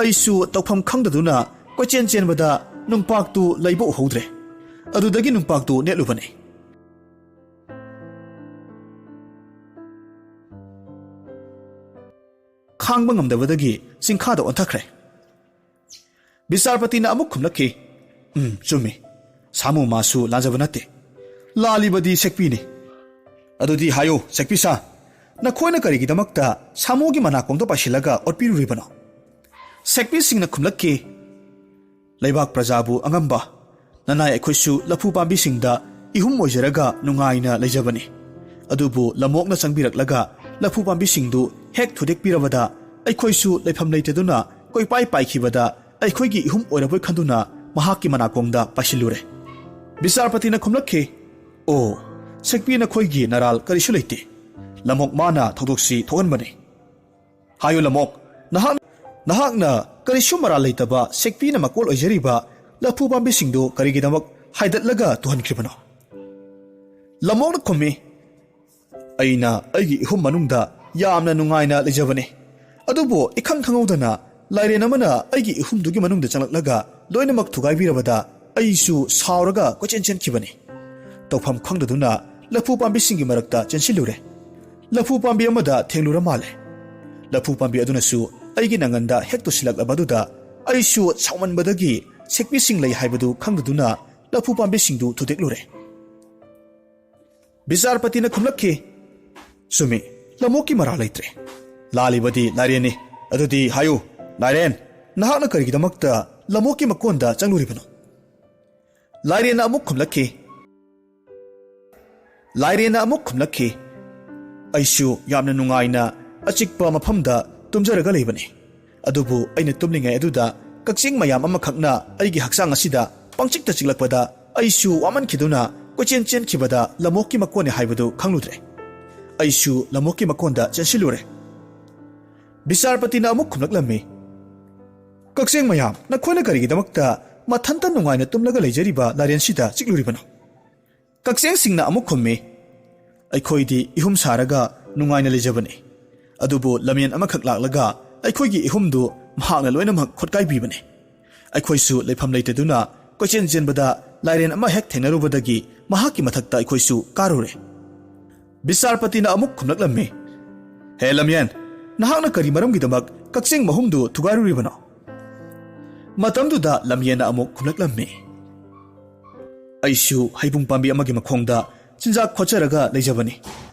ꯑꯩꯁꯨ ꯇꯧꯐꯝ ꯈꯪꯗꯗꯨꯅ ꯀꯣꯏꯆꯦꯟ ꯆꯦꯟꯕꯗ ꯅꯨꯡꯄꯥꯛꯇꯨ ꯂꯩꯕ ꯎꯍꯧꯗ꯭ꯔꯦ꯫ ꯑꯗꯨꯗꯒꯤ ꯅꯨꯡꯄꯥꯛꯇꯨ ꯅꯦꯠꯂꯨꯕꯅꯤ꯫" ꯈꯥꯡꯕ ꯉꯝꯗꯕꯗꯒꯤ ꯆꯤꯡꯈꯥꯗ ꯑꯣꯟꯊꯈ꯭ꯔꯦ꯫ ꯕꯤꯆꯥꯔꯄꯇꯤꯅ ꯑꯃꯨꯛ ꯈꯨꯝꯂꯛꯈꯤ, "ꯎꯝ, ꯆꯨꯝꯃꯤ꯫ ꯁꯥꯃꯨ ꯃꯥꯁꯨ ꯂꯥꯟꯖꯕ ꯅꯠꯇꯦ꯫ ꯂꯥꯜꯂꯤꯕꯗꯤ ꯁꯦꯛꯄꯤꯅꯤ꯫ ꯑꯗꯨꯗꯤ ꯍꯥꯏꯌꯨ, ꯁꯦꯛꯄꯤ ꯁꯥ, ꯅꯈꯣꯏꯅ ꯀꯔꯤꯒꯤꯗꯃꯛꯇ ꯁꯥꯃꯨꯒꯤ ꯃꯅꯥꯀꯣꯡꯗ ꯄꯥꯏꯁꯤꯜꯂꯒ ꯑꯣꯠꯄꯤꯔꯨꯔꯤꯕꯅꯣ?" ꯁꯦꯛꯄꯤꯁꯤꯡꯅ ꯈꯨꯝꯂꯛꯈꯤ, "ꯂꯩꯕꯥꯛ ꯄ꯭ꯔꯖꯥꯕꯨ ꯑꯉꯝꯕ ꯅꯅꯥꯏ ꯑꯩꯈꯣꯏꯁꯨ ꯂꯐꯨ ꯄꯥꯝꯕꯤꯁꯤꯡꯗ ꯏꯍꯨꯝ ꯑꯣꯏꯖꯔꯒ ꯅꯨꯡꯉꯥꯏꯅ ꯂꯩꯖꯕꯅꯤ꯫ ꯑꯗꯨꯕꯨ ꯂꯝꯑꯣꯛꯅ ꯆꯪꯕꯤꯔꯛꯂꯒ ꯂꯐꯨ ꯄꯥꯝꯕꯤꯁꯤꯡꯗꯨ ꯍꯦꯛ ꯊꯨꯗꯦꯛꯄꯤꯔꯕꯗ ꯑꯩꯈꯣꯏꯁꯨ ꯂꯩꯐꯝ ꯂꯩꯇꯗꯨꯅ ꯀꯣꯏꯄꯥꯏ ꯄꯥꯏꯈꯤꯕꯗ ꯑꯩꯈꯣꯏꯒꯤ ꯏꯍꯨꯝ ꯑꯣꯏꯔꯕꯣꯏ ꯈꯟꯗꯨꯅ ꯃꯍꯥꯛꯀꯤ ꯃꯅꯥꯀꯣꯡꯗ ꯄꯥꯏꯁꯤꯜꯂꯨꯔꯦ꯫" ꯕꯤꯆꯥꯔꯄꯇꯤꯅ ꯈꯨꯝꯂꯛꯈꯤ, "ꯑꯣ, ꯁꯦꯛꯄꯤ, ꯅꯈꯣꯏꯒꯤ ꯅꯔꯥꯜ ꯀꯔꯤꯁꯨ ꯂꯩꯇꯦ꯫ ꯂꯝꯑꯣꯛ ꯃꯥꯅ ꯊꯧꯗꯣꯛꯁꯤ ꯊꯣꯛꯍꯟꯕꯅꯤ꯫ ꯍꯥꯏꯌꯨ ꯂꯝꯑꯣꯛ, ꯅꯍꯥꯛ, ꯅꯍꯥꯛꯅ ꯀꯔꯤꯁꯨ ꯃꯔꯥꯜ ꯂꯩꯇꯕ ꯁꯦꯛꯄꯤꯅ ꯃꯀꯣꯜ ꯑꯣꯏꯖꯔꯤꯕ ꯂꯐꯨ ꯄꯥꯝꯕꯤꯁꯤꯡꯗꯨ ꯀꯔꯤꯒꯤꯗꯃꯛ ꯍꯥꯏꯗꯠꯂꯒ ꯇꯨꯍꯟꯈ꯭ꯔꯤꯕꯅꯣ?" ꯂꯝꯑꯣꯛꯅ ꯈꯨꯝꯃꯤ, "ꯑꯩꯅ ꯑꯩꯒꯤ ꯏꯍꯨꯝ ꯃꯅꯨꯡꯗ ꯌꯥꯝꯅ ꯅꯨꯡꯉꯥꯏꯅ ꯂꯩꯖꯕꯅꯤ꯫ ꯑꯗꯨꯕꯨ ꯏꯈꯪ ꯈꯪꯍꯧꯗꯅ ꯂꯥꯏꯔꯦꯟ ꯑꯃꯅ ꯑꯩꯒꯤ ꯏꯍꯨꯝꯗꯨꯒꯤ ꯃꯅꯨꯡꯗ ꯆꯪꯂꯛꯂꯒ ꯂꯣꯏꯅꯃꯛ ꯊꯨꯒꯥꯏꯕꯤꯔꯕꯗ ꯑꯩꯁꯨ ꯁꯥꯎꯔꯒ ꯀꯣꯏꯆꯦꯟ ꯆꯦꯟꯈꯤꯕꯅꯤ꯫ ꯇꯧꯐꯝ ꯈꯪꯗꯗꯨꯅ ꯂꯐꯨ ꯄꯥꯝꯕꯤꯁꯤꯡꯒꯤ ꯃꯔꯛꯇ ꯆꯦꯟꯁꯤꯜꯂꯨꯔꯦ꯫ ꯂꯐꯨ ꯄꯥꯝꯕꯤ ꯑꯃꯗ ꯊꯦꯡꯂꯨꯔ ꯃꯥꯜꯂꯦ꯫ ꯂꯐꯨ ꯄꯥꯝꯕꯤ ꯑꯗꯨꯅꯁꯨ ꯑꯩꯒꯤ ꯅꯪꯒꯟꯗ ꯍꯦꯛ ꯇꯨꯁꯤꯜꯂꯛꯂꯕꯗꯨꯗ ꯑꯩꯁꯨ ꯁꯥꯎꯃꯟꯕꯗꯒꯤ ꯁꯦꯛꯄꯤꯁꯤꯡ ꯂꯩ ꯍꯥꯏꯕꯗꯨ ꯈꯪꯗꯗꯨꯅ ꯂꯐꯨ ꯄꯥꯝꯕꯤꯁꯤꯡꯗꯨ ꯊꯨꯗꯦꯛꯂꯨꯔꯦ꯫" ꯕꯤꯆꯥꯔꯄꯇꯤꯅ ꯈꯨꯝꯂꯛꯈꯤ, "ꯆꯨꯝꯃꯤ, ꯂꯝꯑꯣꯛꯀꯤ ꯃꯔꯥꯜ ꯂꯩꯇ꯭ꯔꯦ꯫ ꯂꯥꯜꯂꯤꯕꯗꯤ ꯂꯥꯏꯔꯦꯟꯅꯤ꯫ ꯑꯗꯨꯗꯤ ꯍꯥꯏꯌꯨ, ꯂꯥꯏꯔꯦꯟ, ꯅꯍꯥꯛꯅ ꯀꯔꯤꯒꯤꯗꯃꯛꯇ ꯂꯝꯑꯣꯛꯀꯤ ꯃꯀꯣꯟꯗ ꯆꯪꯂꯨꯔꯤꯕꯅꯣ?" ꯂꯥꯏꯔꯦꯟꯅ ꯑꯃꯨꯛ ꯈꯨꯝꯂꯛꯈꯤ, ꯂꯥꯏꯔꯦꯟꯅ ꯑꯃꯨꯛ ꯈꯨꯝꯂꯛꯈꯤ, "ꯑꯩꯁꯨ ꯌꯥꯝꯅ ꯅꯨꯡꯉꯥꯏꯅ ꯑꯆꯤꯛꯄ ꯃꯐꯝꯗ ꯇꯨꯝꯖꯔꯒ ꯂꯩꯕꯅꯤ꯫ ꯑꯗꯨꯕꯨ ꯑꯩꯅ ꯇꯨꯝꯂꯤꯉꯩ ꯑꯗꯨꯗ ꯀꯛꯆꯦꯡ ꯃꯌꯥꯝ ꯑꯃꯈꯛꯅ ꯑꯩꯒꯤ ꯍꯛꯆꯥꯡ ꯑꯁꯤꯗ ꯄꯪꯆꯤꯛꯇ ꯆꯤꯛꯂꯛꯄꯗ, ꯑꯩꯁꯨ ꯋꯥꯃꯟꯈꯤꯗꯨꯅ ꯀꯣꯏꯆꯦꯟ ꯆꯦꯟꯈꯤꯕꯗ ꯂꯝꯑꯣꯛꯀꯤ ꯃꯀꯣꯟꯅꯤ ꯍꯥꯏꯕꯗꯨ ꯈꯪꯂꯨꯗ꯭ꯔꯦ꯫ ꯑꯩꯁꯨ ꯂꯝꯑꯣꯛꯀꯤ ꯃꯀꯣꯟꯗ ꯆꯦꯟꯁꯤꯜꯂꯨꯔꯦ꯫ ꯕꯤꯆꯥꯔꯄꯇꯤꯅ ꯑꯃꯨꯛ ꯈꯨꯝꯂꯛꯂꯝꯃꯤ, "ꯀꯛꯆꯦꯡ ꯃꯌꯥꯝ, ꯅꯈꯣꯏꯅ ꯀꯔꯤꯒꯤꯗꯃꯛꯇ ꯃꯊꯟꯇ ꯅꯨꯡꯉꯥꯏꯅ ꯇꯨꯝꯂꯒ ꯂꯩꯖꯔꯤꯕ ꯂꯥꯏꯔꯦꯟꯁꯤꯗ ꯆꯤꯛꯂꯨꯔꯤꯕꯅꯣ?" ꯀꯛꯆꯦꯡꯁꯤꯡꯅ ꯑꯃꯨꯛ ꯈꯨꯝꯃꯤ, "ꯑꯩꯈꯣꯏꯗꯤ ꯏꯍꯨꯝ ꯁꯥꯔꯒ ꯅꯨꯡꯉꯥꯏꯅ ꯂꯩꯖꯕꯅꯤ, ꯑꯗꯨꯕꯨ ꯂꯝꯌꯦꯟ ꯑꯃꯈꯛ ꯂꯥꯛꯂꯒ ꯑꯩꯈꯣꯏꯒꯤ ꯏꯍꯨꯝꯗꯨ ꯃꯍꯥꯛꯅ ꯂꯣꯏꯅꯃꯛ ꯈꯣꯠꯀꯥꯏꯕꯤꯕꯅꯤ꯫ ꯑꯩꯈꯣꯏꯁꯨ ꯂꯩꯐꯝ ꯂꯩꯇꯗꯨꯅ ꯀꯣꯏꯆꯦꯟ ꯆꯦꯟꯕꯗ ꯂꯥꯏꯔꯦꯟ ꯑꯃ ꯍꯦꯛ ꯊꯦꯡꯅꯔꯨꯕꯗꯒꯤ ꯃꯍꯥꯛꯀꯤ ꯃꯊꯛꯇ ꯑꯩꯈꯣꯏꯁꯨ ꯀꯥꯔꯨꯔꯦ꯫" ꯕꯤꯆꯥꯔꯄꯇꯤꯅ ꯑꯃꯨꯛ ꯈꯨꯝꯂꯛꯂꯝꯃꯤ, "ꯍꯦ ꯂꯝꯌꯦꯟ, ꯅꯍꯥꯛꯅ ꯀꯔꯤ ꯃꯔꯝꯒꯤꯗꯃꯛ ꯀꯛꯆꯦꯡ ꯃꯍꯨꯝꯗꯨ ꯊꯨꯒꯥꯏꯔꯨꯔꯤꯕꯅꯣ?" ꯃꯇꯝꯗꯨꯗ ꯂꯝꯌꯦꯟꯅ ꯑꯃꯨꯛ ꯈꯨꯝꯂꯛꯂꯝꯃꯤ, "ꯑꯩꯁꯨ ꯍꯩꯕꯨꯡ ꯄꯥꯝꯕꯤ ꯑꯃꯒꯤ ꯃꯈꯣꯡꯗ ꯆꯤꯟꯖꯥꯛ ꯈꯣꯠꯆꯔꯒ ꯂꯩꯖꯕꯅꯤ,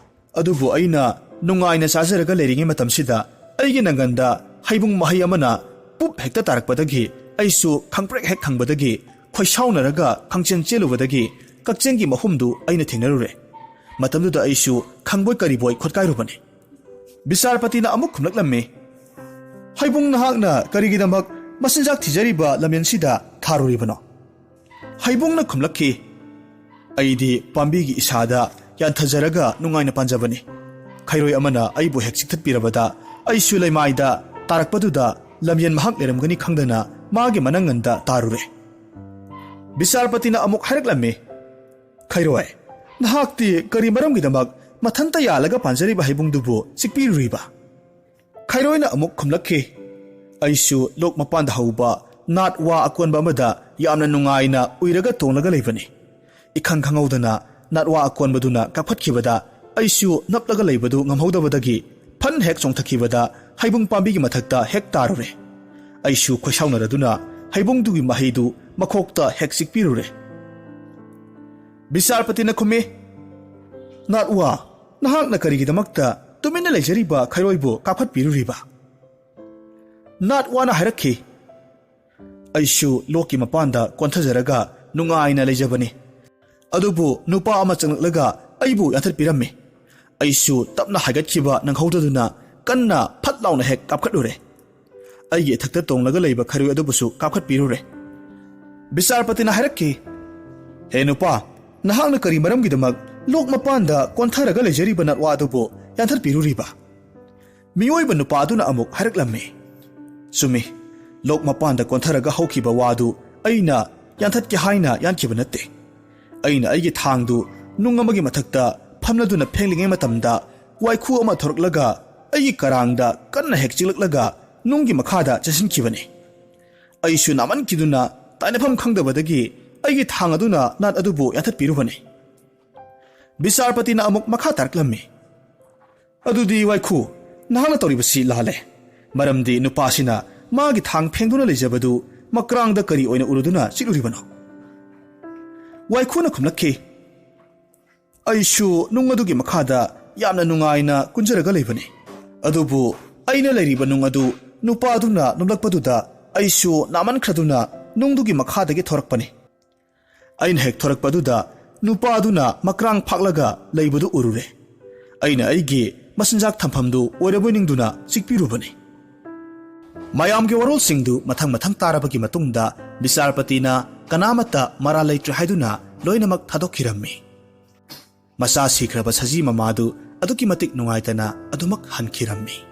ꯑꯗꯨꯕꯨ ꯑꯩꯅ ꯅꯨꯡꯉꯥꯏꯅ ꯆꯥꯖꯔꯒ ꯂꯩꯔꯤꯉꯩ ꯃꯇꯝꯁꯤꯗ ꯑꯩꯒꯤ ꯅꯪꯒꯟꯗ ꯍꯩꯕꯨꯡ ꯃꯍꯩ ꯑꯃꯅ ꯄꯨꯞ ꯍꯦꯛꯇ ꯇꯥꯔꯛꯄꯗꯒꯤ ꯑꯩꯁꯨ ꯈꯪꯄ꯭ꯔꯦꯛ ꯍꯦꯛ ꯈꯪꯕꯗꯒꯤ ꯈꯣꯏꯁꯥꯎꯅꯔꯒ ꯈꯪꯆꯦꯟ ꯆꯦꯜꯂꯨꯕꯗꯒꯤ ꯀꯛꯆꯦꯡꯒꯤ ꯃꯍꯨꯝꯗꯨ ꯑꯩꯅ ꯊꯦꯡꯅꯔꯨꯔꯦ꯫ ꯃꯇꯝꯗꯨꯗ ꯑꯩꯁꯨ ꯈꯪꯕꯣꯏ ꯀꯔꯤꯕꯣꯏ ꯈꯣꯠꯀꯥꯏꯔꯨꯕꯅꯤ꯫" ꯕꯤꯆꯥꯔꯄꯇꯤꯅ ꯑꯃꯨꯛ ꯈꯨꯝꯂꯛꯂꯝꯃꯤ, "ꯍꯩꯕꯨꯡ, ꯅꯍꯥꯛꯅ ꯀꯔꯤꯒꯤꯗꯃꯛ ꯃꯆꯤꯟꯖꯥꯛ ꯊꯤꯖꯔꯤꯕ ꯂꯝꯌꯦꯟꯁꯤꯗ ꯊꯥꯔꯨꯔꯤꯕꯅꯣ?" ꯍꯩꯕꯨꯡꯅ ꯈꯨꯝꯂꯛꯈꯤ, "ꯑꯩꯗꯤ ꯄꯥꯝꯕꯤꯒꯤ ꯏꯁꯥꯗ ꯌꯥꯟꯊꯖꯔꯒ ꯅꯨꯡꯉꯥꯏꯅ ꯄꯥꯟꯖꯕꯅꯤ꯫ ꯈꯩꯔꯣꯏ ꯑꯃꯅ ꯑꯩꯕꯨ ꯍꯦꯛ ꯆꯤꯛꯊꯠꯄꯤꯔꯕꯗ ꯑꯩꯁꯨ ꯂꯩꯃꯥꯏꯗ ꯇꯥꯔꯛꯄꯗꯨꯗ ꯂꯝꯌꯦꯟ ꯃꯍꯥꯛ ꯂꯩꯔꯝꯒꯅꯤ ꯈꯪꯗꯅ ꯃꯥꯒꯤ ꯃꯅꯪꯒꯟꯗ ꯇꯥꯔꯨꯔꯦ꯫" ꯕꯤꯆꯥꯔꯄꯇꯤꯅ ꯑꯃꯨꯛ ꯍꯥꯏꯔꯛꯂꯝꯃꯤ, "ꯈꯩꯔꯣꯏ, ꯅꯍꯥꯛꯇꯤ ꯀꯔꯤ ꯃꯔꯝꯒꯤꯗꯃꯛ ꯃꯊꯟꯇ ꯌꯥꯜꯂꯒ ꯄꯥꯟꯖꯔꯤꯕ ꯍꯩꯕꯨꯡꯗꯨꯕꯨ ꯆꯤꯛꯄꯤꯔꯨꯔꯤꯕ?" ꯈꯩꯔꯣꯏꯅ ꯑꯃꯨꯛ ꯈꯨꯝꯂꯛꯈꯤ, "ꯑꯩꯁꯨ ꯂꯣꯛ ꯃꯄꯥꯟꯗ ꯍꯧꯕ ꯅꯥꯠ ꯋꯥ ꯑꯀꯣꯟꯕ ꯑꯃꯗ ꯌꯥꯝꯅ ꯅꯨꯡꯉꯥꯏꯅ ꯎꯏꯔꯒ ꯇꯣꯡꯂꯒ ꯂꯩꯕꯅꯤ꯫ ꯏꯈꯪ ꯈꯪꯍꯧꯗꯅ ꯅꯥꯠ ꯋꯥ ꯑꯀꯣꯟꯕꯗꯨꯅ ꯀꯥꯞꯈꯠꯈꯤꯕꯗ ꯑꯩꯁꯨ ꯅꯞꯂꯒ ꯂꯩꯕꯗꯨ ꯉꯝꯍꯧꯗꯕꯗꯒꯤ ꯐꯟ ꯍꯦꯛ ꯆꯣꯡꯊꯈꯤꯕꯗ ꯍꯩꯕꯨꯡ ꯄꯥꯝꯕꯤꯒꯤ ꯃꯊꯛꯇ ꯍꯦꯛ ꯇꯥꯔꯨꯔꯦ꯫ ꯑꯩꯁꯨ ꯈꯣꯏꯁꯥꯎꯅꯔꯗꯨꯅ ꯍꯩꯕꯨꯡꯗꯨꯒꯤ ꯃꯍꯩꯗꯨ ꯃꯈꯣꯛꯇ ꯍꯦꯛ ꯆꯤꯛꯄꯤꯔꯨꯔꯦ꯫" ꯕꯤꯆꯥꯔꯄꯇꯤꯅ ꯈꯨꯝꯃꯤ, "ꯅꯥꯠ ꯋꯥ, ꯅꯍꯥꯛꯅ ꯀꯔꯤꯒꯤꯗꯃꯛꯇ ꯇꯨꯃꯤꯟꯅ ꯂꯩꯖꯔꯤꯕ ꯈꯩꯔꯣꯏꯕꯨ ꯀꯥꯞꯈꯠꯄꯤꯔꯨꯔꯤꯕ?" ꯅꯥꯠ ꯋꯥꯅ ꯍꯥꯏꯔꯛꯈꯤ, "ꯑꯩꯁꯨ ꯂꯣꯛꯀꯤ ꯃꯄꯥꯟꯗ ꯀꯣꯟꯊꯖꯔꯒ ꯅꯨꯡꯉꯥꯏꯅ ꯂꯩꯖꯕꯅꯤ, ꯑꯗꯨꯕꯨ ꯅꯨꯄꯥ ꯑꯃ ꯆꯪꯂꯛꯂꯒ ꯑꯩꯕꯨ ꯌꯥꯟꯊꯠꯄꯤꯔꯝꯃꯤ꯫ ꯑꯩꯁꯨ ꯇꯞꯅ ꯍꯥꯏꯒꯠꯈꯤꯕ ꯅꯪꯍꯧꯗꯗꯨꯅ ꯀꯟꯅ ꯐꯠ ꯂꯥꯎꯅ ꯍꯦꯛ ꯀꯥꯞꯈꯠꯂꯨꯔꯦ꯫ ꯑꯩꯒꯤ ꯏꯊꯛꯇ ꯇꯣꯡꯂꯒ ꯂꯩꯕ ꯈꯩꯔꯣꯏ ꯑꯗꯨꯕꯨꯁꯨ ꯀꯥꯞꯈꯠꯄꯤꯔꯨꯔꯦ꯫ ꯕꯤꯆꯥꯔꯄꯇꯤꯅ ꯍꯥꯏꯔꯛꯈꯤ, "ꯍꯦ ꯅꯨꯄꯥ, ꯅꯍꯥꯛꯅ ꯀꯔꯤ ꯃꯔꯝꯒꯤꯗꯃꯛ ꯂꯣꯛ ꯃꯄꯥꯟꯗ ꯀꯣꯟꯊꯔꯒ ꯂꯩꯖꯔꯤꯕ ꯅꯠꯋꯥ ꯑꯗꯨꯕꯨ ꯌꯥꯟꯊꯠꯄꯤꯔꯨꯔꯤꯕ?" ꯃꯤꯑꯣꯏꯕ ꯅꯨꯄꯥ ꯑꯗꯨꯅ ꯑꯃꯨꯛ ꯍꯥꯏꯔꯛꯂꯝꯃꯤ, "ꯆꯨꯝꯃꯤ, ꯂꯣꯛ ꯃꯄꯥꯟꯗ ꯀꯣꯟꯊꯔꯒ ꯍꯧꯈꯤꯕ ꯋꯥꯗꯨ ꯑꯩꯅ ꯌꯥꯟꯊꯠꯀꯦ ꯍꯥꯏꯅ ꯌꯥꯟꯈꯤꯕ ꯅꯠꯇꯦ꯫ ꯑꯩꯅ ꯑꯩꯒꯤ ꯊꯥꯡꯗꯨ ꯅꯨꯡ ꯑꯃꯒꯤ ꯃꯊꯛꯇ ꯐꯝꯂꯗꯨꯅ ꯐꯦꯡꯂꯤꯉꯩ ꯃꯇꯝꯗ ꯋꯥꯏꯈꯨ ꯑꯃ ꯊꯣꯔꯛꯂꯒ ꯑꯩꯒꯤ ꯀꯔꯥꯡꯗ ꯀꯟꯅ ꯍꯦꯛ ꯆꯤꯛꯂꯛꯂꯒ ꯅꯨꯡꯒꯤ ꯃꯈꯥꯗ ꯆꯦꯟꯁꯤꯟꯈꯤꯕꯅꯤ꯫ ꯑꯩꯁꯨ ꯅꯥꯃꯟꯈꯤꯗꯨꯅ ꯇꯥꯏꯅꯐꯝ ꯈꯪꯗꯕꯗꯒꯤ ꯑꯩꯒꯤ ꯊꯥꯡ ꯑꯗꯨꯅ ꯅꯥꯠ ꯑꯗꯨꯕꯨ ꯌꯥꯟꯊꯠꯄꯤꯔꯨꯕꯅꯤ꯫" ꯕꯤꯆꯥꯔꯄꯇꯤꯅ ꯑꯃꯨꯛ ꯃꯈꯥ ꯇꯥꯔꯛꯂꯝꯃꯤ, "ꯑꯗꯨꯗꯤ ꯋꯥꯏꯈꯨ, ꯅꯍꯥꯛꯅ ꯇꯧꯔꯤꯕꯁꯤ ꯂꯥꯜꯂꯦ꯫ ꯃꯔꯝꯗꯤ ꯅꯨꯄꯥꯁꯤꯅ ꯃꯥꯒꯤ ꯊꯥꯡ ꯐꯦꯡꯗꯨꯅ ꯂꯩꯖꯕꯗꯨ ꯃꯀ꯭ꯔꯥꯡꯗ ꯀꯔꯤ ꯑꯣꯏꯅ ꯎꯔꯨꯗꯨꯅ ꯆꯤꯛꯂꯨꯔꯤꯕꯅꯣ?" ꯋꯥꯏꯈꯨꯅ ꯈꯨꯝꯂꯛꯈꯤ, "ꯑꯩꯁꯨ ꯅꯨꯡ ꯑꯗꯨꯒꯤ ꯃꯈꯥꯗ ꯌꯥꯝꯅ ꯅꯨꯡꯉꯥꯏꯅ ꯀꯨꯟꯖꯔꯒ ꯂꯩꯕꯅꯤ꯫ ꯑꯗꯨꯕꯨ ꯑꯩꯅ ꯂꯩꯔꯤꯕ ꯅꯨꯡ ꯑꯗꯨ ꯅꯨꯄꯥꯗꯨꯅ ꯅꯣꯝꯂꯛꯄꯗꯨꯗ ꯑꯩꯁꯨ ꯅꯥꯃꯟꯈ꯭ꯔꯗꯨꯅ ꯅꯨꯡꯗꯨꯒꯤ ꯃꯈꯥꯗꯒꯤ ꯊꯣꯔꯛꯄꯅꯤ꯫ ꯑꯩꯅ ꯍꯦꯛ ꯊꯣꯔꯛꯄꯗꯨꯗ ꯅꯨꯄꯥꯗꯨꯅ ꯃꯀ꯭ꯔꯥꯡ ꯐꯥꯛꯂꯒ ꯂꯩꯕꯗꯨ ꯎꯔꯨꯔꯦ꯫ ꯑꯩꯅ ꯑꯩꯒꯤ ꯃꯆꯤꯟꯖꯥꯛ ꯊꯝꯐꯝꯗꯨ ꯑꯣꯏꯔꯕꯣꯏ ꯅꯤꯡꯗꯨꯅ ꯆꯤꯛꯄꯤꯔꯨꯕꯅꯤ꯫" ꯃꯌꯥꯝꯒꯤ ꯋꯥꯔꯣꯜꯁꯤꯡꯗꯨ ꯃꯊꯪ ꯃꯊꯪ ꯇꯥꯔꯕꯒꯤ ꯃꯇꯨꯡꯗ ꯕꯤꯆꯥꯔꯄꯇꯤꯅ ꯀꯅꯥꯃꯠꯇ ꯃꯔꯥꯜ ꯂꯩꯇ꯭ꯔꯦ ꯍꯥꯏꯗꯨꯅ ꯂꯣꯏꯅꯃꯛ ꯊꯥꯗꯣꯛꯈꯤꯔꯝꯃꯤ꯫ ꯃꯆꯥ ꯁꯤꯈ꯭ꯔꯕ ꯁꯖꯤ ꯃꯃꯥꯗꯨ ꯑꯗꯨꯛꯀꯤ ꯃꯇꯤꯛ ꯅꯨꯡꯉꯥꯏꯇꯅ ꯑꯗꯨꯃꯛ ꯍꯟꯈꯤꯔꯝꯃꯤ꯫